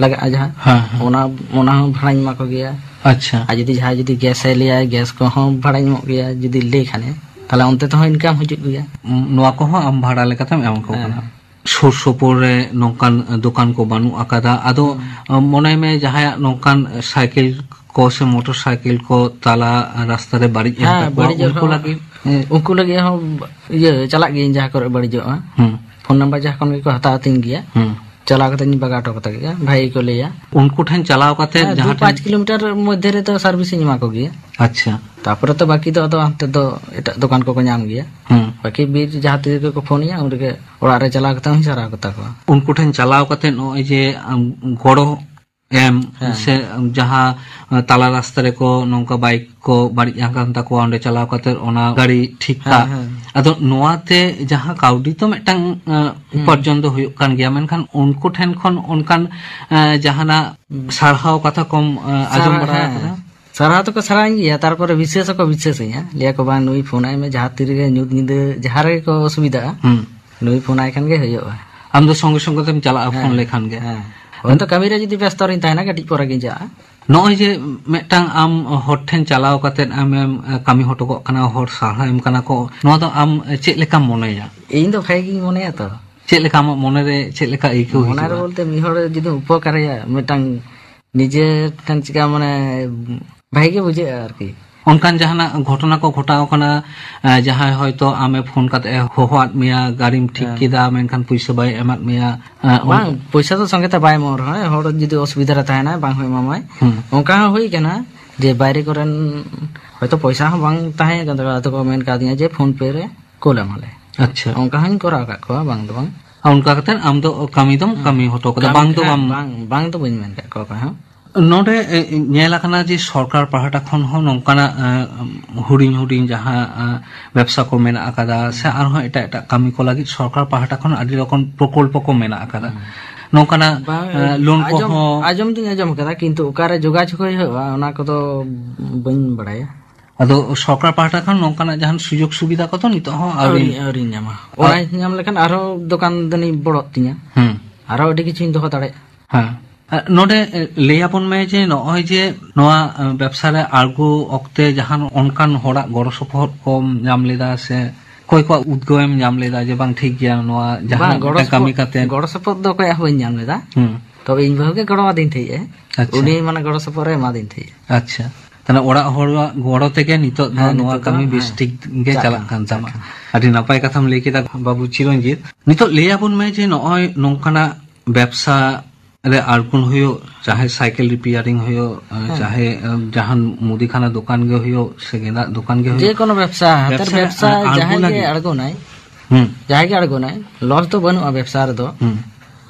ᱞᱟᱜᱟᱜᱼᱟ ᱡᱟᱦᱟᱸ, ᱦᱮᱸ, ᱦᱮᱸ᱾ ᱚᱱᱟ, ᱚᱱᱟ ᱦᱚᱸ ᱵᱷᱟᱲᱟᱧ ᱮᱢᱟ ᱠᱚᱜᱮᱭᱟ᱾ ᱟᱪᱪᱷᱟ᱾ ᱟᱨ ᱡᱩᱫᱤ ᱡᱟᱦᱟᱸᱭ ᱡᱩᱫᱤ ᱜᱮᱥ ᱮ ᱞᱟᱹᱭᱟ, ᱜᱮᱥ ᱠᱚᱦᱚᱸ ᱵᱷᱟᱲᱟᱧ ᱮᱢᱚᱜ ᱜᱮᱭᱟ, ᱡᱩᱫᱤ ᱞᱟᱹᱭ ᱠᱷᱟᱱᱮ, ᱛᱟᱦᱞᱮ ᱚᱱᱛᱮ ᱛᱮᱦᱚᱸ ᱤᱱᱠᱟᱢ ᱦᱤᱡᱩᱜ ᱜᱮᱭᱟ᱾ ᱱᱚᱣᱟ ᱠᱚᱦᱚᱸ ᱟᱢ ᱵᱷᱟᱲᱟ ᱞᱮᱠᱟᱛᱮᱢ ᱮᱢ ᱟᱠᱚ ᱦᱮᱸ᱾ ᱠᱟᱱᱟ᱾ ᱥᱩᱨ ᱥᱩᱯᱩᱨ ᱨᱮ ᱱᱚᱝᱠᱟᱱ ᱫᱚᱠᱟᱱ ᱠᱚ ᱵᱟᱹᱱᱩᱜ ᱟᱠᱟᱫᱟ᱾ ᱟᱫᱚ, ᱦᱩᱸ᱾ ᱢᱚᱱᱮ ᱢᱮ ᱡᱟᱦᱟᱸᱭᱟᱜ ᱱᱚᱝᱠᱟᱱ ᱥᱟᱭᱠᱮᱞ ᱠᱚ ᱥᱮ ᱢᱚᱴᱚᱨ ᱥᱟᱭᱠᱮᱞ ᱠᱚ ᱛᱟᱞᱟ ᱨᱟᱥᱛᱟ ᱨᱮ ᱵᱟᱹᱲᱤᱡ ᱮᱱ ᱦᱮᱸ, ᱛᱟᱠᱚᱣᱟ, ᱵᱟᱹᱲᱤᱡᱚᱜ ᱩᱱᱠᱩ ᱨᱮᱦᱚᱸ, ᱞᱟᱹᱜᱤᱫ, ᱮ, ᱩᱱᱠᱩ ᱞᱟᱹᱜᱤᱫ ᱦᱚᱸ ᱤᱭᱟᱹ ᱪᱟᱞᱟᱜ ᱜᱤᱭᱟᱹᱧ ᱡᱟᱦᱟᱸ ᱠᱚᱨᱮ ᱵᱟᱹᱲᱤᱡᱚᱜᱼᱟ᱾ ᱦᱩᱸ᱾ ᱯᱷᱳᱱ ᱱᱟᱢᱵᱟᱨ ᱡᱟᱦᱟᱸ ᱠᱷᱚᱱ ᱜᱮᱠᱚ ᱦᱟᱛᱟᱣ ᱛᱤᱧ ᱜᱮᱭᱟ, ᱦᱩᱸ᱾ ᱪᱟᱞᱟᱣ ᱠᱟᱛᱮ ᱤᱧ ᱵᱟᱜᱟᱣ ᱦᱚᱴᱚ ᱠᱟᱛᱟ ᱜᱮᱭᱟ, ᱵᱷᱟᱜᱮ ᱜᱮᱠᱚ ᱞᱟᱹᱭᱟ᱾ ᱩᱱᱠᱩ ᱴᱷᱮᱱ ᱪᱟᱞᱟᱣ ᱠᱟᱛᱮ ᱦᱮᱸ, ᱡᱟᱦᱟᱸ ᱫᱩ ᱯᱟᱸᱪ ᱴᱷᱮᱱ ᱠᱤᱞᱳᱢᱤᱴᱟᱨ ᱢᱚᱫᱽᱫᱷᱮ ᱨᱮᱫᱚ ᱥᱟᱨᱵᱷᱤᱥ ᱤᱧ ᱮᱢᱟ ᱠᱚᱜᱮᱭᱟ᱾ ᱟᱪᱪᱷᱟ᱾ ᱛᱟᱯᱚᱨᱮ ᱛᱚ ᱵᱟᱹᱠᱤ ᱫᱚ ᱟᱫᱚ ᱦᱟᱱᱛᱮ ᱫᱚ ᱮᱴᱟᱜ ᱫᱚᱠᱟᱱ ᱠᱚᱠᱚ ᱧᱟᱢ ᱜᱮᱭᱟ᱾ ᱦᱩᱸ᱾ ᱵᱟᱹᱠᱤ ᱵᱤᱨ ᱡᱟᱦᱟᱸ ᱛᱤ ᱨᱮᱜᱮ ᱠᱚ ᱯᱷᱳᱱ ᱤᱧᱟ, ᱩᱱ ᱨᱮᱜᱮ ᱚᱲᱟᱜ ᱨᱮ ᱪᱟᱞᱟᱣ ᱠᱟᱛᱮ ᱦᱚᱸᱧ ᱥᱟᱨᱟᱣ ᱠᱟᱛᱟ ᱠᱚᱣᱟ᱾ ᱩᱱᱠᱩ ᱴᱷᱮᱱ ᱪᱟᱞᱟᱣ ᱠᱟᱛᱮ ᱱᱚᱜᱼᱚᱭ ᱡᱮ ᱟᱢ ᱜᱚᱲᱚ ᱮᱢ ᱦᱮᱸ᱾ ᱥᱮ ᱡᱟᱦᱟᱸ ᱛᱟᱞᱟ ᱨᱟᱥᱛᱟ ᱨᱮᱠᱚ ᱱᱚᱝᱠᱟ ᱵᱟᱭᱤᱠ ᱠᱚ ᱵᱟᱹᱲᱤᱡ ᱟᱠᱟᱱ ᱛᱟᱠᱚᱣᱟ, ᱚᱸᱰᱮ ᱪᱟᱞᱟᱣ ᱠᱟᱛᱮ ᱚᱱᱟ ᱜᱟᱹᱲᱤ ᱴᱷᱤᱠ ᱦᱮᱸ, ᱠᱟᱜ᱾ ᱦᱮᱸ᱾ ᱟᱫᱚ ᱱᱚᱣᱟ ᱛᱮ ᱡᱟᱦᱟᱸ ᱠᱟᱹᱣᱰᱤ ᱛᱚ ᱢᱤᱫᱴᱟᱝ ᱮᱸ, ᱦᱩᱸ᱾ ᱩᱯᱟᱨᱡᱚᱱ ᱫᱚ ᱦᱩᱭᱩᱜ ᱠᱟᱱ ᱜᱮᱭᱟ, ᱢᱮᱱᱠᱷᱟᱱ ᱩᱱᱠᱩ ᱴᱷᱮᱱ ᱠᱷᱚᱱ ᱚᱱᱠᱟᱱ ᱮᱸ, ᱡᱟᱦᱟᱱᱟᱜ ᱦᱩᱸ᱾ ᱥᱟᱨᱦᱟᱣ ᱠᱟᱛᱷᱟ ᱠᱚᱢ ᱮᱸ, ᱟᱸᱡᱚᱢ ᱥᱟᱨᱦᱟᱣ, ᱵᱟᱲᱟ ᱦᱮᱸ᱾ ᱟᱠᱟᱫᱟ? ᱥᱟᱨᱦᱟᱣ ᱛᱮᱠᱚ ᱥᱟᱨᱦᱟᱣᱤᱧ ᱜᱮᱭᱟ, ᱛᱟᱨᱯᱚᱨᱮ ᱵᱤᱥᱮᱥ ᱦᱚᱸᱠᱚ ᱵᱤᱥᱮᱥᱤᱧᱟ, ᱞᱟᱹᱭᱟ ᱠᱚ, "ᱵᱟᱝ, ᱱᱩᱭ ᱯᱷᱳᱱ ᱟᱭ ᱢᱮ, ᱡᱟᱦᱟᱸ ᱛᱤ ᱨᱮᱜᱮ ᱧᱩᱛ ᱧᱤᱫᱟᱹ ᱡᱟᱦᱟᱸ ᱨᱮᱜᱮ ᱠᱚ ᱚᱥᱩᱵᱤᱫᱷᱟᱜᱼᱟ, ᱦᱩᱸ᱾ ᱱᱩᱭ ᱯᱷᱳᱱ ᱟᱭ ᱠᱷᱟᱱ ᱜᱮ ᱦᱩᱭᱩᱜᱼᱟ᱾" ᱟᱢ ᱫᱚ ᱥᱚᱸᱜᱮ ᱥᱚᱸᱜᱮ ᱛᱮᱢ ᱪᱟᱞᱟᱜᱼᱟ ᱯᱷᱳᱱ ᱦᱮᱸ, ᱞᱮᱠᱷᱟᱱ ᱜᱮ? ᱦᱮᱸ᱾ ᱦᱳᱭᱛᱳ ᱠᱟᱹᱢᱤ ᱨᱮ ᱡᱩᱫᱤ ᱵᱮᱥᱛᱚ ᱨᱤᱧ ᱛᱟᱦᱮᱱᱟ, ᱠᱟᱹᱴᱤᱡ ᱯᱚᱨᱮ ᱜᱤᱧ ᱪᱟᱞᱟᱜᱼᱟ᱾ ᱱᱚᱜᱼᱚᱭ ᱡᱮ ᱢᱤᱫᱴᱟᱝ ᱟᱢ ᱦᱚᱲ ᱴᱷᱮᱱ ᱪᱟᱞᱟᱣ ᱠᱟᱛᱮᱫ ᱟᱢᱮᱢ ᱠᱟᱹᱢᱤ ᱦᱚᱴᱚ ᱠᱟᱜ ᱠᱟᱱᱟ, ᱦᱚᱲ ᱥᱟᱨᱦᱟᱣ ᱮᱢ ᱠᱟᱱᱟ ᱠᱚ, ᱱᱚᱣᱟ ᱫᱚ ᱟᱢ ᱪᱮᱫ ᱞᱮᱠᱟᱢ ᱢᱚᱱᱮᱭᱟ? ᱤᱧ ᱫᱚ ᱵᱷᱟᱜᱮ ᱜᱤᱧ ᱢᱚᱱᱮᱭᱟ ᱛᱚ᱾ ᱪᱮᱫ ᱞᱮᱠᱟ ᱟᱢᱟᱜ ᱢᱚᱱᱮᱨᱮ ᱪᱮᱫ ᱞᱮᱠᱟ ᱟᱹᱭᱠᱟᱹᱣ ᱢᱚᱱᱮᱨᱮ ᱦᱤᱡᱩᱜᱼᱟ? ᱵᱚᱞᱛᱮ ᱢᱤᱫ ᱦᱚᱲ ᱡᱩᱫᱤᱢ ᱩᱯᱚᱠᱟᱨᱮᱭᱟ, ᱢᱤᱫᱴᱟᱝ ᱱᱤᱡᱮ ᱴᱷᱮᱱ ᱪᱤᱠᱟ ᱢᱟᱱᱮ ᱵᱷᱟᱜᱮ ᱜᱮ ᱵᱩᱡᱷᱟᱹᱜᱼᱟ ᱟᱨᱠᱤ᱾ ᱚᱱᱠᱟᱱ ᱡᱟᱦᱟᱱᱟᱜ ᱜᱷᱚᱴᱚᱱᱟ ᱠᱚ ᱜᱷᱚᱴᱟᱣ ᱠᱟᱱᱟ, ᱮ, ᱡᱟᱦᱟᱸᱭ ᱦᱚᱭᱛᱳ ᱟᱢᱮ ᱯᱷᱳᱱ ᱠᱟᱛᱮ ᱮ ᱦᱚᱦᱚᱣᱟᱫ ᱢᱮᱭᱟ, ᱜᱟᱹᱰᱤᱢ ᱴᱷᱤᱠ ᱦᱮᱸ᱾ ᱠᱮᱫᱟ, ᱢᱮᱱᱠᱷᱟᱱ ᱯᱩᱭᱥᱟᱹ ᱵᱟᱭ ᱮᱢᱟᱫ ᱢᱮᱭᱟ, ᱮ, ᱚᱱᱠᱟ? ᱵᱟᱝ, ᱯᱚᱭᱥᱟ ᱫᱚ ᱥᱚᱸᱜᱮ ᱛᱮ ᱵᱟᱭ ᱮᱢᱚᱜ ᱨᱮᱦᱚᱸ, ᱦᱚᱲ ᱡᱩᱫᱤ ᱚᱥᱩᱵᱤᱫᱷᱟ ᱨᱮ ᱛᱟᱦᱮᱱᱟᱭ, ᱵᱟᱝ ᱦᱚᱸ ᱮᱢᱟᱢᱟᱭ᱾ ᱦᱩᱸ᱾ ᱚᱱᱠᱟ ᱦᱚᱸ ᱦᱩᱭ ᱠᱟᱱᱟ ᱡᱮ ᱵᱟᱭᱨᱮ ᱠᱚᱨᱮᱱ ᱦᱚᱭᱛᱳ ᱯᱚᱭᱥᱟ ᱦᱚᱸ ᱵᱟᱝ ᱛᱟᱦᱮᱸ ᱠᱟᱱ ᱛᱟᱠᱚᱣᱟ, ᱟᱫᱚ ᱠᱚ ᱢᱮᱱ ᱠᱟᱣᱫᱤᱧᱟ ᱡᱮ ᱯᱷᱳᱱ ᱯᱮ ᱨᱮ ᱠᱳᱞ ᱟᱢᱟᱞᱮ᱾ ᱟᱪᱪᱷᱟ᱾ ᱚᱱᱠᱟ ᱦᱚᱸᱧ ᱠᱚᱨᱟᱣ ᱟᱠᱟᱫ ᱠᱚᱣᱟ, ᱵᱟᱝ ᱫᱚ ᱵᱟᱝ᱾ ᱟᱨ ᱚᱱᱠᱟ ᱠᱟᱛᱮ ᱟᱢ ᱫᱚ ᱠᱟᱹᱢᱤ ᱫᱚᱢ ᱦᱮᱸ᱾ ᱠᱟᱹᱢᱤ ᱦᱚᱴᱚ ᱠᱟᱫᱟ, ᱠᱟᱹᱢᱤ ᱵᱟᱝ ᱫᱚ ᱦᱮᱸ, ᱵᱟᱢ ᱵᱟᱝ, ᱵᱟᱝ ᱫᱚ ᱵᱟᱹᱧ ᱢᱮᱱ ᱠᱟᱜ ᱠᱚᱣᱟ ᱚᱠᱚᱭ ᱦᱚᱸ᱾ ᱱᱚᱰᱮ, ᱮ, ᱧᱮᱞ ᱟᱠᱟᱱᱟ ᱡᱮ ᱥᱚᱨᱠᱟᱨ ᱯᱟᱦᱴᱟ ᱠᱷᱚᱱ ᱦᱚᱸ ᱱᱚᱝᱠᱟᱱᱟᱜ, ᱮ, ᱦᱩᱰᱤᱧ ᱦᱩᱰᱤᱧ ᱡᱟᱦᱟᱸ, ᱮ, ᱵᱮᱵᱽᱥᱟ ᱠᱚ ᱢᱮᱱᱟᱜ ᱟᱠᱟᱫᱟ ᱥᱮ ᱟᱨᱦᱚᱸ ᱮᱴᱟᱜ ᱮᱴᱟᱜ ᱠᱟᱹᱢᱤ ᱠᱚ ᱞᱟᱹᱜᱤᱫ ᱥᱚᱨᱠᱟᱨ ᱯᱟᱦᱴᱟ ᱠᱷᱚᱱ ᱟᱹᱰᱤ ᱨᱚᱠᱚᱢ ᱯᱨᱚᱠᱚᱞᱯᱚ ᱠᱚ ᱢᱮᱱᱟᱜ ᱟᱠᱟᱫᱟ᱾ ᱦᱩᱸ᱾ ᱱᱚᱝᱠᱟᱱᱟᱜ, ᱵᱟᱝ, ᱮ, ᱞᱳᱱ ᱟᱸᱡᱚᱢ, ᱠᱚᱦᱚᱸ ᱟᱸᱡᱚᱢ ᱫᱩᱧ ᱟᱸᱡᱚᱢ ᱟᱠᱟᱫᱟ, ᱠᱤᱱᱛᱩ ᱚᱠᱟᱨᱮ ᱡᱳᱜᱟᱡᱳᱜᱽ ᱦᱩᱭᱩᱜᱼᱟ, ᱚᱱᱟ ᱠᱚᱫᱚ ᱵᱟᱹᱧ ᱵᱟᱲᱟᱭᱟ᱾ ᱟᱫᱚ ᱥᱚᱨᱠᱟᱨ ᱯᱟᱦᱴᱟ ᱠᱷᱚᱱ ᱱᱚᱝᱠᱟᱱᱟᱜ ᱡᱟᱦᱟᱱ ᱥᱩᱡᱳᱜᱽ ᱥᱩᱵᱤᱫᱷᱟ ᱠᱚᱫᱚ ᱱᱤᱛᱚᱜ ᱦᱚᱸ ᱟᱹᱣᱨᱤ? ᱟᱹᱣᱨᱤ, ᱟᱹᱣᱨᱤ ᱧᱟᱢᱟ᱾ ᱟᱨ ᱚᱱᱟ ᱧᱟᱢ ᱞᱮᱠᱷᱟᱱ ᱟᱨᱦᱚᱸ ᱫᱚᱠᱟᱱ ᱫᱟᱹᱱᱤ ᱵᱚᱲᱚᱜ ᱛᱤᱧᱟ᱾ ᱦᱩᱸ᱾ ᱟᱨᱦᱚᱸ ᱟᱹᱰᱤ ᱠᱤᱪᱷᱩᱧ ᱫᱚᱦᱚ ᱫᱟᱲᱮᱭᱟᱜᱼᱟ᱾ ᱦᱮᱸ᱾ ᱮ, ᱱᱚᱰᱮ, ᱮ, ᱞᱟᱹᱭ ᱟᱵᱚᱱ ᱢᱮ ᱡᱮ ᱱᱚᱜᱼᱚᱭ ᱡᱮ ᱱᱚᱣᱟ, ᱮ, ᱵᱮᱵᱽᱥᱟ ᱨᱮ ᱟᱬᱜᱚ ᱚᱠᱛᱮ ᱡᱟᱦᱟᱱ ᱚᱱᱠᱟᱱ ᱦᱚᱲᱟᱜ ᱜᱚᱲᱚ ᱥᱚᱯᱚᱦᱚᱫ ᱠᱚᱢ ᱧᱟᱢ ᱞᱮᱫᱟ ᱥᱮ ᱚᱠᱚᱭ ᱠᱚᱣᱟᱜ ᱩᱫᱽᱜᱟᱹᱣ ᱮᱢ ᱧᱟᱢ ᱞᱮᱫᱟ ᱡᱮ ᱵᱟᱝ ᱴᱷᱤᱠ ᱜᱮᱭᱟ, ᱱᱚᱣᱟ ᱡᱟᱦᱟᱱᱟᱜ ᱵᱟᱝ, ᱜᱚᱲᱚ ᱢᱤᱫᱴᱟᱝ ᱠᱟᱹᱢᱤ ᱥᱚᱯᱚᱦᱚᱫ, ᱠᱟᱛᱮ? ᱜᱚᱲᱚ ᱥᱚᱯᱚᱦᱚᱫ ᱫᱚ ᱚᱠᱚᱭᱟᱜ ᱦᱚᱸ ᱵᱟᱹᱧ ᱧᱟᱢ ᱞᱮᱫᱟ᱾ ᱦᱩᱸ᱾ ᱛᱚᱵᱮ ᱤᱧ ᱵᱟᱹᱦᱩ ᱜᱮ ᱜᱚᱲᱚ ᱟᱹᱫᱤᱧ ᱛᱟᱦᱮᱸᱜᱼᱟᱭ᱾ ᱟᱪᱪᱷᱟ᱾ ᱩᱱᱤ ᱢᱟᱱᱮ ᱜᱚᱲᱚ ᱥᱚᱯᱚᱦᱚᱫ ᱮ ᱮᱢᱟᱫᱤᱧ ᱛᱟᱦᱮᱸᱜᱼᱟ᱾ ᱟᱪᱪᱷᱟ᱾ ᱛᱟᱦᱞᱮ ᱚᱲᱟᱜ ᱦᱚᱲᱟᱜ ᱜᱚᱲᱚ ᱛᱮᱜᱮ ᱱᱤᱛᱚᱜ ᱫᱚ ᱦᱮᱸ, ᱱᱚᱣᱟ ᱱᱤᱛᱚᱜ ᱫᱚ, ᱠᱟᱹᱢᱤ ᱵᱮᱥ ᱦᱮᱸ, ᱴᱷᱤᱠ ᱜᱮ ᱪᱟᱞᱟᱜ ᱪᱟᱞᱟᱜ ᱠᱟᱱ ᱠᱟᱱᱟ, ᱛᱟᱢᱟ᱾ ᱪᱟᱞᱟᱜ ᱠᱟᱱᱟ᱾ ᱟᱹᱰᱤ ᱱᱟᱯᱟᱭ ᱠᱟᱛᱷᱟᱢ ᱞᱟᱹᱭ ᱠᱮᱫᱟ ᱵᱟᱹᱵᱩ ᱪᱤᱨᱚᱱᱡᱤᱛ᱾ ᱱᱤᱛᱚᱜ ᱞᱟᱹᱭ ᱟᱵᱚᱱ ᱢᱮ ᱡᱮ ᱱᱚᱜᱼᱚᱭ ᱱᱚᱝᱠᱟᱱᱟᱜ ᱵᱮᱵᱽᱥᱟ ᱨᱮ ᱟᱬᱜᱚᱱ ᱦᱩᱭᱩᱜ, ᱪᱟᱦᱮ ᱥᱟᱭᱠᱮᱞ ᱨᱤᱯᱮᱭᱟᱨᱤᱝ ᱦᱩᱭᱩᱜ, ᱦᱮᱸ᱾ ᱪᱟᱦᱮ, ᱮ, ᱡᱟᱦᱟᱱ ᱢᱩᱫᱤ ᱠᱷᱟᱱᱟ ᱫᱚᱠᱟᱱ ᱜᱮ ᱦᱩᱭᱩᱜ ᱥᱮ ᱜᱮᱸᱫᱟᱜ ᱫᱚᱠᱟᱱ ᱜᱮ ᱦᱩᱭᱩᱜ, ᱡᱮᱠᱳᱱᱳ ᱵᱮᱵᱽᱥᱟ, ᱦᱟᱛᱮᱨ ᱵᱮᱵᱽᱥᱟ ᱨᱮ ᱵᱮᱵᱽᱥᱟ ᱟ-, ᱟᱬᱜᱚ ᱡᱟᱦᱟᱸᱭ ᱜᱮ ᱞᱟᱹᱜᱤᱫ᱾ ᱟᱬᱜᱚᱱᱟᱭ, ᱦᱩᱸ᱾ ᱡᱟᱦᱟᱸᱭ ᱜᱮ ᱟᱬᱜᱚᱱᱟᱭ, ᱞᱚᱥ ᱫᱚ ᱵᱟᱹᱱᱩᱜᱼᱟ ᱵᱮᱵᱽᱥᱟ ᱨᱮᱫᱚ᱾ ᱦᱩᱸ᱾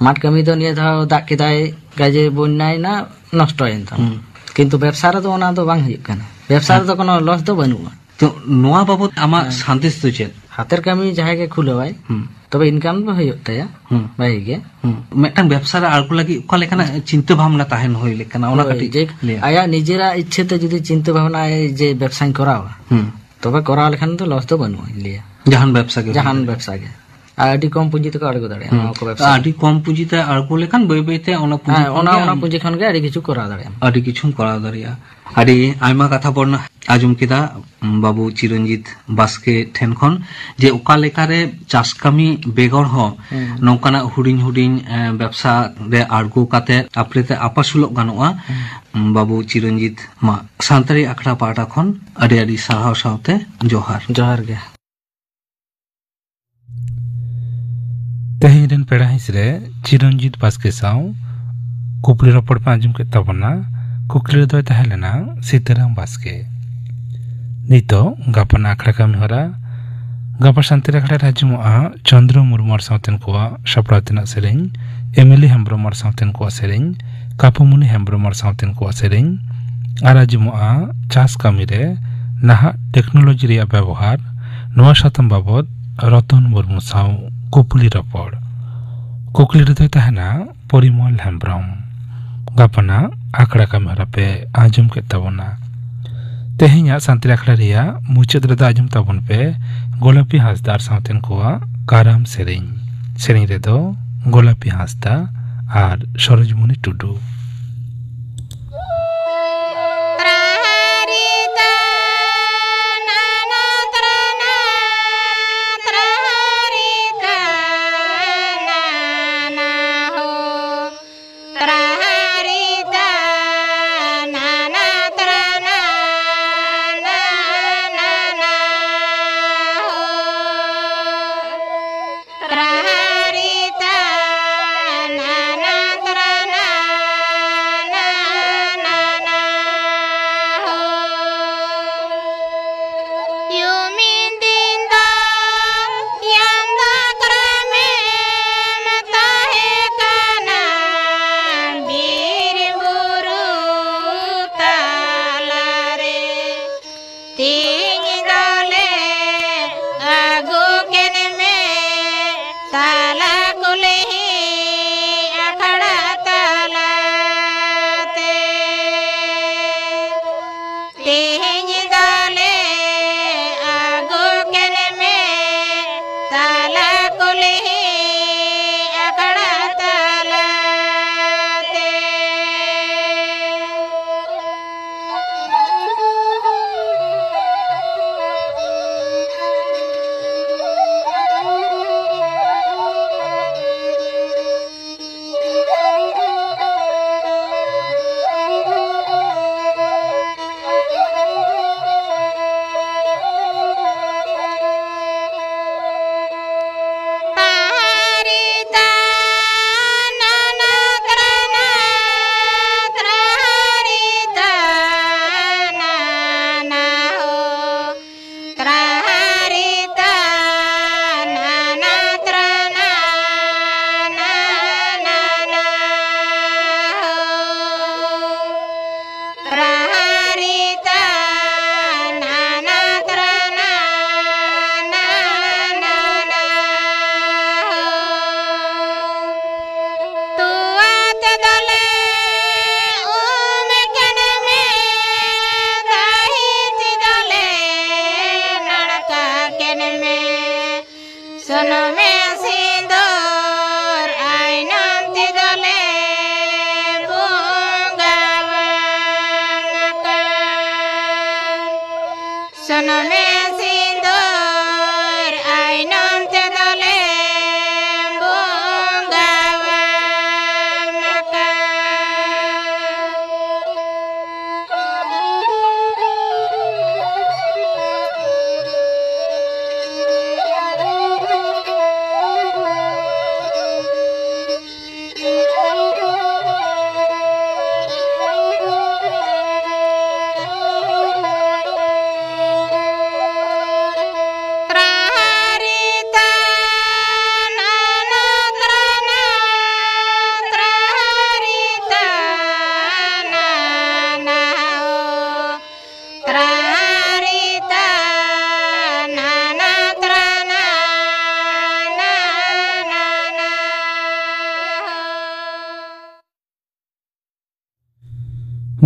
ᱢᱟᱴᱷ ᱠᱟᱹᱢᱤ ᱫᱚ ᱱᱤᱭᱟᱹ ᱫᱷᱟᱣ ᱫᱟᱜ ᱠᱮᱫᱟᱭ, ᱜᱟᱡᱮ ᱵᱚᱱᱱᱟᱭᱮᱱᱟ, ᱱᱚᱥᱴᱚᱭᱮᱱ ᱛᱟᱢᱟ᱾ ᱦᱩᱸ᱾ ᱠᱤᱱᱛᱩ ᱵᱮᱵᱽᱥᱟ ᱨᱮᱫᱚ ᱚᱱᱟ ᱫᱚ ᱵᱟᱝ ᱦᱩᱭᱩᱜ ᱠᱟᱱᱟ, ᱵᱮᱵᱽᱥᱟ ᱦᱮᱸ᱾ ᱨᱮᱫᱚ ᱠᱳᱱᱳ ᱞᱚᱥ ᱫᱚ ᱵᱟᱹᱱᱩᱜᱼᱟ᱾ ᱛᱚ, ᱱᱚᱣᱟ ᱵᱟᱵᱚᱛ ᱟᱢᱟᱜ ᱦᱮᱸ᱾ ᱥᱟᱸᱫᱮᱥ ᱫᱚ ᱪᱮᱫ? ᱦᱟᱛᱮᱨ ᱠᱟᱹᱢᱤ ᱡᱟᱦᱟᱸᱭ ᱜᱮ ᱠᱷᱩᱞᱟᱹᱣᱟᱭ, ᱦᱩᱸ᱾ ᱛᱚᱵᱮ ᱤᱱᱠᱟᱢ ᱫᱚ ᱦᱩᱭᱩᱜ ᱛᱟᱭᱟ ᱦᱩᱸ᱾ ᱵᱷᱟᱹᱜᱤ ᱜᱮ᱾ ᱦᱩᱸ᱾ ᱢᱤᱫᱴᱟᱝ ᱵᱮᱵᱽᱥᱟ ᱨᱮ ᱟᱬᱜᱚ ᱞᱟᱹᱜᱤᱫ ᱚᱠᱟ ᱞᱮᱠᱟᱱᱟᱜ ᱪᱤᱱᱛᱟᱹ ᱵᱷᱟᱵᱽᱱᱟ ᱛᱟᱦᱮᱱ ᱦᱩᱭ ᱞᱮᱠᱟᱱᱟ, ᱚᱱᱟ ᱦᱳᱭ, ᱠᱟᱹᱴᱤᱡ ᱡᱮ ᱞᱟᱹᱭᱟ᱾ ᱟᱭᱟᱜ ᱱᱤᱡᱮᱨᱟᱜ ᱤᱪᱪᱷᱟᱹ ᱛᱮ ᱡᱩᱫᱤ ᱪᱤᱱᱛᱟᱹ ᱵᱷᱟᱵᱽᱱᱟᱭ ᱡᱮ ᱵᱮᱵᱽᱥᱟᱧ ᱠᱚᱨᱟᱣᱟ, ᱦᱩᱸ᱾ ᱛᱚᱵᱮ ᱠᱚᱨᱟᱣ ᱞᱮᱠᱷᱟᱱ ᱫᱚ ᱞᱚᱥ ᱫᱚ ᱵᱟᱹᱱᱩᱜᱼᱟ, ᱤᱧ ᱞᱟᱹᱭᱟ᱾ ᱡᱟᱦᱟᱱ ᱵᱮᱵᱽᱥᱟ ᱜᱮ ᱡᱟᱦᱟᱱ ᱦᱩᱭ ᱵᱮᱵᱽᱥᱟ ᱜᱮ᱾ ᱟᱨ ᱟᱹᱰᱤ ᱠᱚᱢ ᱯᱩᱸᱡᱤ ᱛᱮᱠᱚ ᱟᱬᱜᱚ ᱫᱟᱲᱮᱭᱟᱜᱼᱟ ᱦᱩᱸ᱾ ᱱᱚᱣᱟ ᱠᱚ ᱵᱮᱵᱽᱥᱟ ᱨᱮ᱾ ᱟᱹᱰᱤ ᱠᱚᱢ ᱯᱩᱸᱡᱤ ᱛᱮ ᱟᱬᱜᱚ ᱞᱮᱠᱷᱟᱱ ᱵᱟᱹᱭ ᱵᱟᱹᱭ ᱛᱮ ᱚᱱᱟ ᱯᱩᱸᱡᱤ ᱦᱮᱸ, ᱠᱷᱚᱱ ᱚᱱᱟ, ᱜᱮ ᱚᱱᱟ ᱟᱢ ᱯᱩᱸᱡᱤ ᱠᱷᱚᱱ ᱜᱮ ᱟᱹᱰᱤ ᱠᱤᱪᱷᱩ ᱠᱚᱨᱟᱣ ᱫᱟᱲᱮᱭᱟᱜᱼᱟ᱾ ᱟᱹᱰᱤ ᱠᱤᱪᱷᱩᱢ ᱠᱚᱨᱟᱣ ᱫᱟᱲᱮᱭᱟᱜᱼᱟ᱾ ᱟᱹᱰᱤ ᱟᱭᱢᱟ ᱠᱟᱛᱷᱟ ᱵᱚᱱ ᱟᱸᱡᱚᱢ ᱠᱮᱫᱟ ᱵᱟᱹᱵᱩ ᱪᱤᱨᱚᱱᱡᱤᱛ ᱵᱟᱥᱠᱮ ᱴᱷᱮᱱ ᱠᱷᱚᱱ, ᱡᱮ ᱚᱠᱟ ᱞᱮᱠᱟᱨᱮ ᱪᱟᱥ ᱠᱟᱹᱢᱤ ᱵᱮᱜᱚᱨ ᱦᱚᱸ ᱦᱩᱸ᱾ ᱱᱚᱝᱠᱟᱱᱟᱜ ᱦᱩᱰᱤᱧ ᱦᱩᱰᱤᱧ, ᱮ, ᱵᱮᱵᱽᱥᱟ ᱨᱮ ᱟᱬᱜᱚ ᱠᱟᱛᱮ ᱟᱯᱲᱮ ᱛᱮ ᱟᱯᱟᱥᱩᱞᱚᱜ ᱜᱟᱱᱚᱜᱼᱟ᱾ ᱦᱩᱸ᱾ ᱵᱟᱹᱵᱩ ᱪᱤᱨᱚᱱᱡᱤᱛ ᱢᱟ ᱥᱟᱱᱛᱟᱲᱤ ᱟᱠᱷᱲᱟ ᱯᱟᱦᱴᱟ ᱠᱷᱚᱱ ᱟᱹᱰᱤ ᱟᱹᱰᱤ ᱥᱟᱨᱦᱟᱣ ᱥᱟᱶᱛᱮ ᱡᱚᱦᱟᱨ᱾ ᱡᱚᱦᱟᱨ ᱜᱮ᱾ ᱛᱮᱦᱮᱧ ᱨᱮᱱ ᱯᱮᱲᱟ ᱦᱤᱸᱥ ᱨᱮ ᱪᱤᱨᱚᱱᱡᱤᱛ ᱵᱟᱥᱠᱮ ᱥᱟᱶ ᱠᱩᱠᱞᱤ ᱨᱚᱯᱚᱲ ᱯᱮ ᱟᱸᱡᱚᱢ ᱠᱮᱫ ᱛᱟᱵᱚᱱᱟ᱾ ᱠᱩᱠᱞᱤ ᱨᱮᱫᱚᱭ ᱛᱟᱦᱮᱸ ᱞᱮᱱᱟ ᱥᱤᱛᱟᱹᱨᱟᱢ ᱵᱟᱥᱠᱮ᱾ ᱱᱤᱛᱚᱜ ᱜᱟᱯᱟᱱ ᱟᱠᱷᱲᱟ ᱠᱟᱹᱢᱤ ᱦᱚᱨᱟ ᱜᱟᱯᱟ ᱥᱟᱱᱛᱟᱲᱤ ᱟᱠᱷᱲᱟ ᱨᱮ ᱟᱸᱡᱚᱢᱚᱜᱼᱟ ᱪᱚᱱᱫᱨᱚ ᱢᱩᱨᱢᱩ ᱟᱨ ᱥᱟᱶᱛᱮᱱ ᱠᱚᱣᱟᱜ ᱥᱟᱯᱲᱟᱣ ᱛᱮᱱᱟᱜ ᱥᱮᱨᱮᱧ, ᱮᱢᱤᱞᱤ ᱦᱮᱢᱵᱨᱚᱢ ᱟᱨ ᱥᱟᱶᱛᱮᱱ ᱠᱚᱣᱟᱜ ᱥᱮᱨᱮᱧ, ᱠᱟᱯᱩᱢᱩᱱᱤ ᱦᱮᱢᱵᱨᱚᱢ ᱟᱨ ᱥᱟᱶᱛᱮᱱ ᱠᱚᱣᱟᱜ ᱥᱮᱨᱮᱧ, ᱟᱨ ᱟᱸᱡᱚᱢᱚᱜᱼᱟ ᱪᱟᱥ ᱠᱟᱹᱢᱤ ᱨᱮ ᱱᱟᱦᱟᱜ ᱴᱮᱠᱱᱳᱞᱚᱡᱤ ᱨᱮᱭᱟᱜ ᱵᱮᱵᱚᱦᱟᱨ᱾ ᱱᱚᱣᱟ ᱥᱟᱛᱟᱢ ᱵᱟᱵᱚᱛ ᱨᱚᱛᱚᱱ ᱢᱩᱨᱢᱩ ᱥᱟᱶ ᱠᱩᱯᱞᱤ ᱨᱚᱯᱚᱲ᱾ ᱠᱩᱠᱞᱤ ᱨᱮᱫᱚᱭ ᱛᱟᱦᱮᱱᱟ ᱯᱚᱨᱤᱢᱚᱞ ᱦᱮᱢᱵᱨᱚᱢ᱾ ᱜᱟᱯᱟᱱᱟᱜ ᱟᱠᱷᱲᱟ ᱠᱟᱹᱢᱤ ᱦᱚᱨᱟ ᱯᱮ ᱟᱸᱡᱚᱢ ᱠᱮᱫ ᱛᱟᱵᱚᱱᱟ᱾ ᱛᱮᱦᱮᱧᱟᱜ ᱥᱟᱱᱛᱟᱲᱤ ᱟᱠᱷᱲᱟ ᱨᱮᱭᱟᱜ ᱢᱩᱪᱟᱹᱫ ᱨᱮᱫᱚ ᱟᱸᱡᱚᱢ ᱛᱟᱵᱚᱱ ᱯᱮ ᱜᱳᱞᱟᱯᱤ ᱦᱟᱸᱥᱫᱟ ᱟᱨ ᱥᱟᱶᱛᱮᱱ ᱠᱚᱣᱟᱜ ᱠᱟᱨᱟᱢ ᱥᱮᱨᱮᱧ᱾ ᱥᱮᱨᱮᱧ ᱨᱮᱫᱚ ᱜᱳᱞᱟᱯᱤ ᱦᱟᱸᱥᱫᱟ ᱟᱨ ᱥᱚᱨᱳᱡᱽᱢᱚᱱᱤ ᱴᱩᱰᱩ᱾ ᱠᱩᱞᱦᱤ ᱟᱠᱷᱲᱟ ᱛᱟᱞᱟᱛᱮ ᱛᱮᱦᱮᱧ ᱫᱚᱞᱮ ᱟᱹᱜᱩ ᱠᱮᱫ ᱢᱮ ᱛᱟᱞᱟ ᱠᱩᱞᱦᱤ ᱟᱠᱷᱲᱟ ᱛᱟᱞᱟᱛᱮ᱾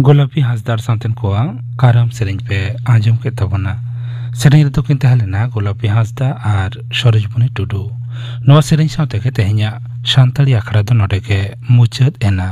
ᱜᱳᱞᱟᱯᱤ ᱦᱟᱸᱥᱫᱟ ᱥᱟᱶᱛᱮᱱ ᱠᱚᱣᱟᱜ ᱠᱟᱨᱟᱢ ᱥᱮᱨᱮᱧ ᱯᱮ ᱟᱸᱡᱚᱢ ᱠᱮᱫ ᱛᱟᱵᱚᱱᱟ᱾ ᱥᱮᱨᱮᱧ ᱨᱮᱫᱚ ᱠᱤᱱ ᱛᱟᱦᱮᱸ ᱞᱮᱱᱟ ᱜᱳᱞᱟᱯᱤ ᱦᱟᱸᱥᱫᱟ ᱟᱨ ᱥᱚᱨᱳᱡᱽᱢᱚᱱᱤ ᱴᱩᱰᱩ᱾ ᱱᱚᱣᱟ ᱥᱮᱨᱮᱧ ᱥᱟᱶ ᱛᱮᱜᱮ ᱛᱮᱦᱮᱧᱟᱜ ᱥᱟᱱᱛᱟᱲᱤ ᱟᱠᱷᱲᱟ ᱫᱚ ᱱᱚᱰᱮ ᱜᱮ ᱢᱩᱪᱟᱹᱫ ᱮᱱᱟ᱾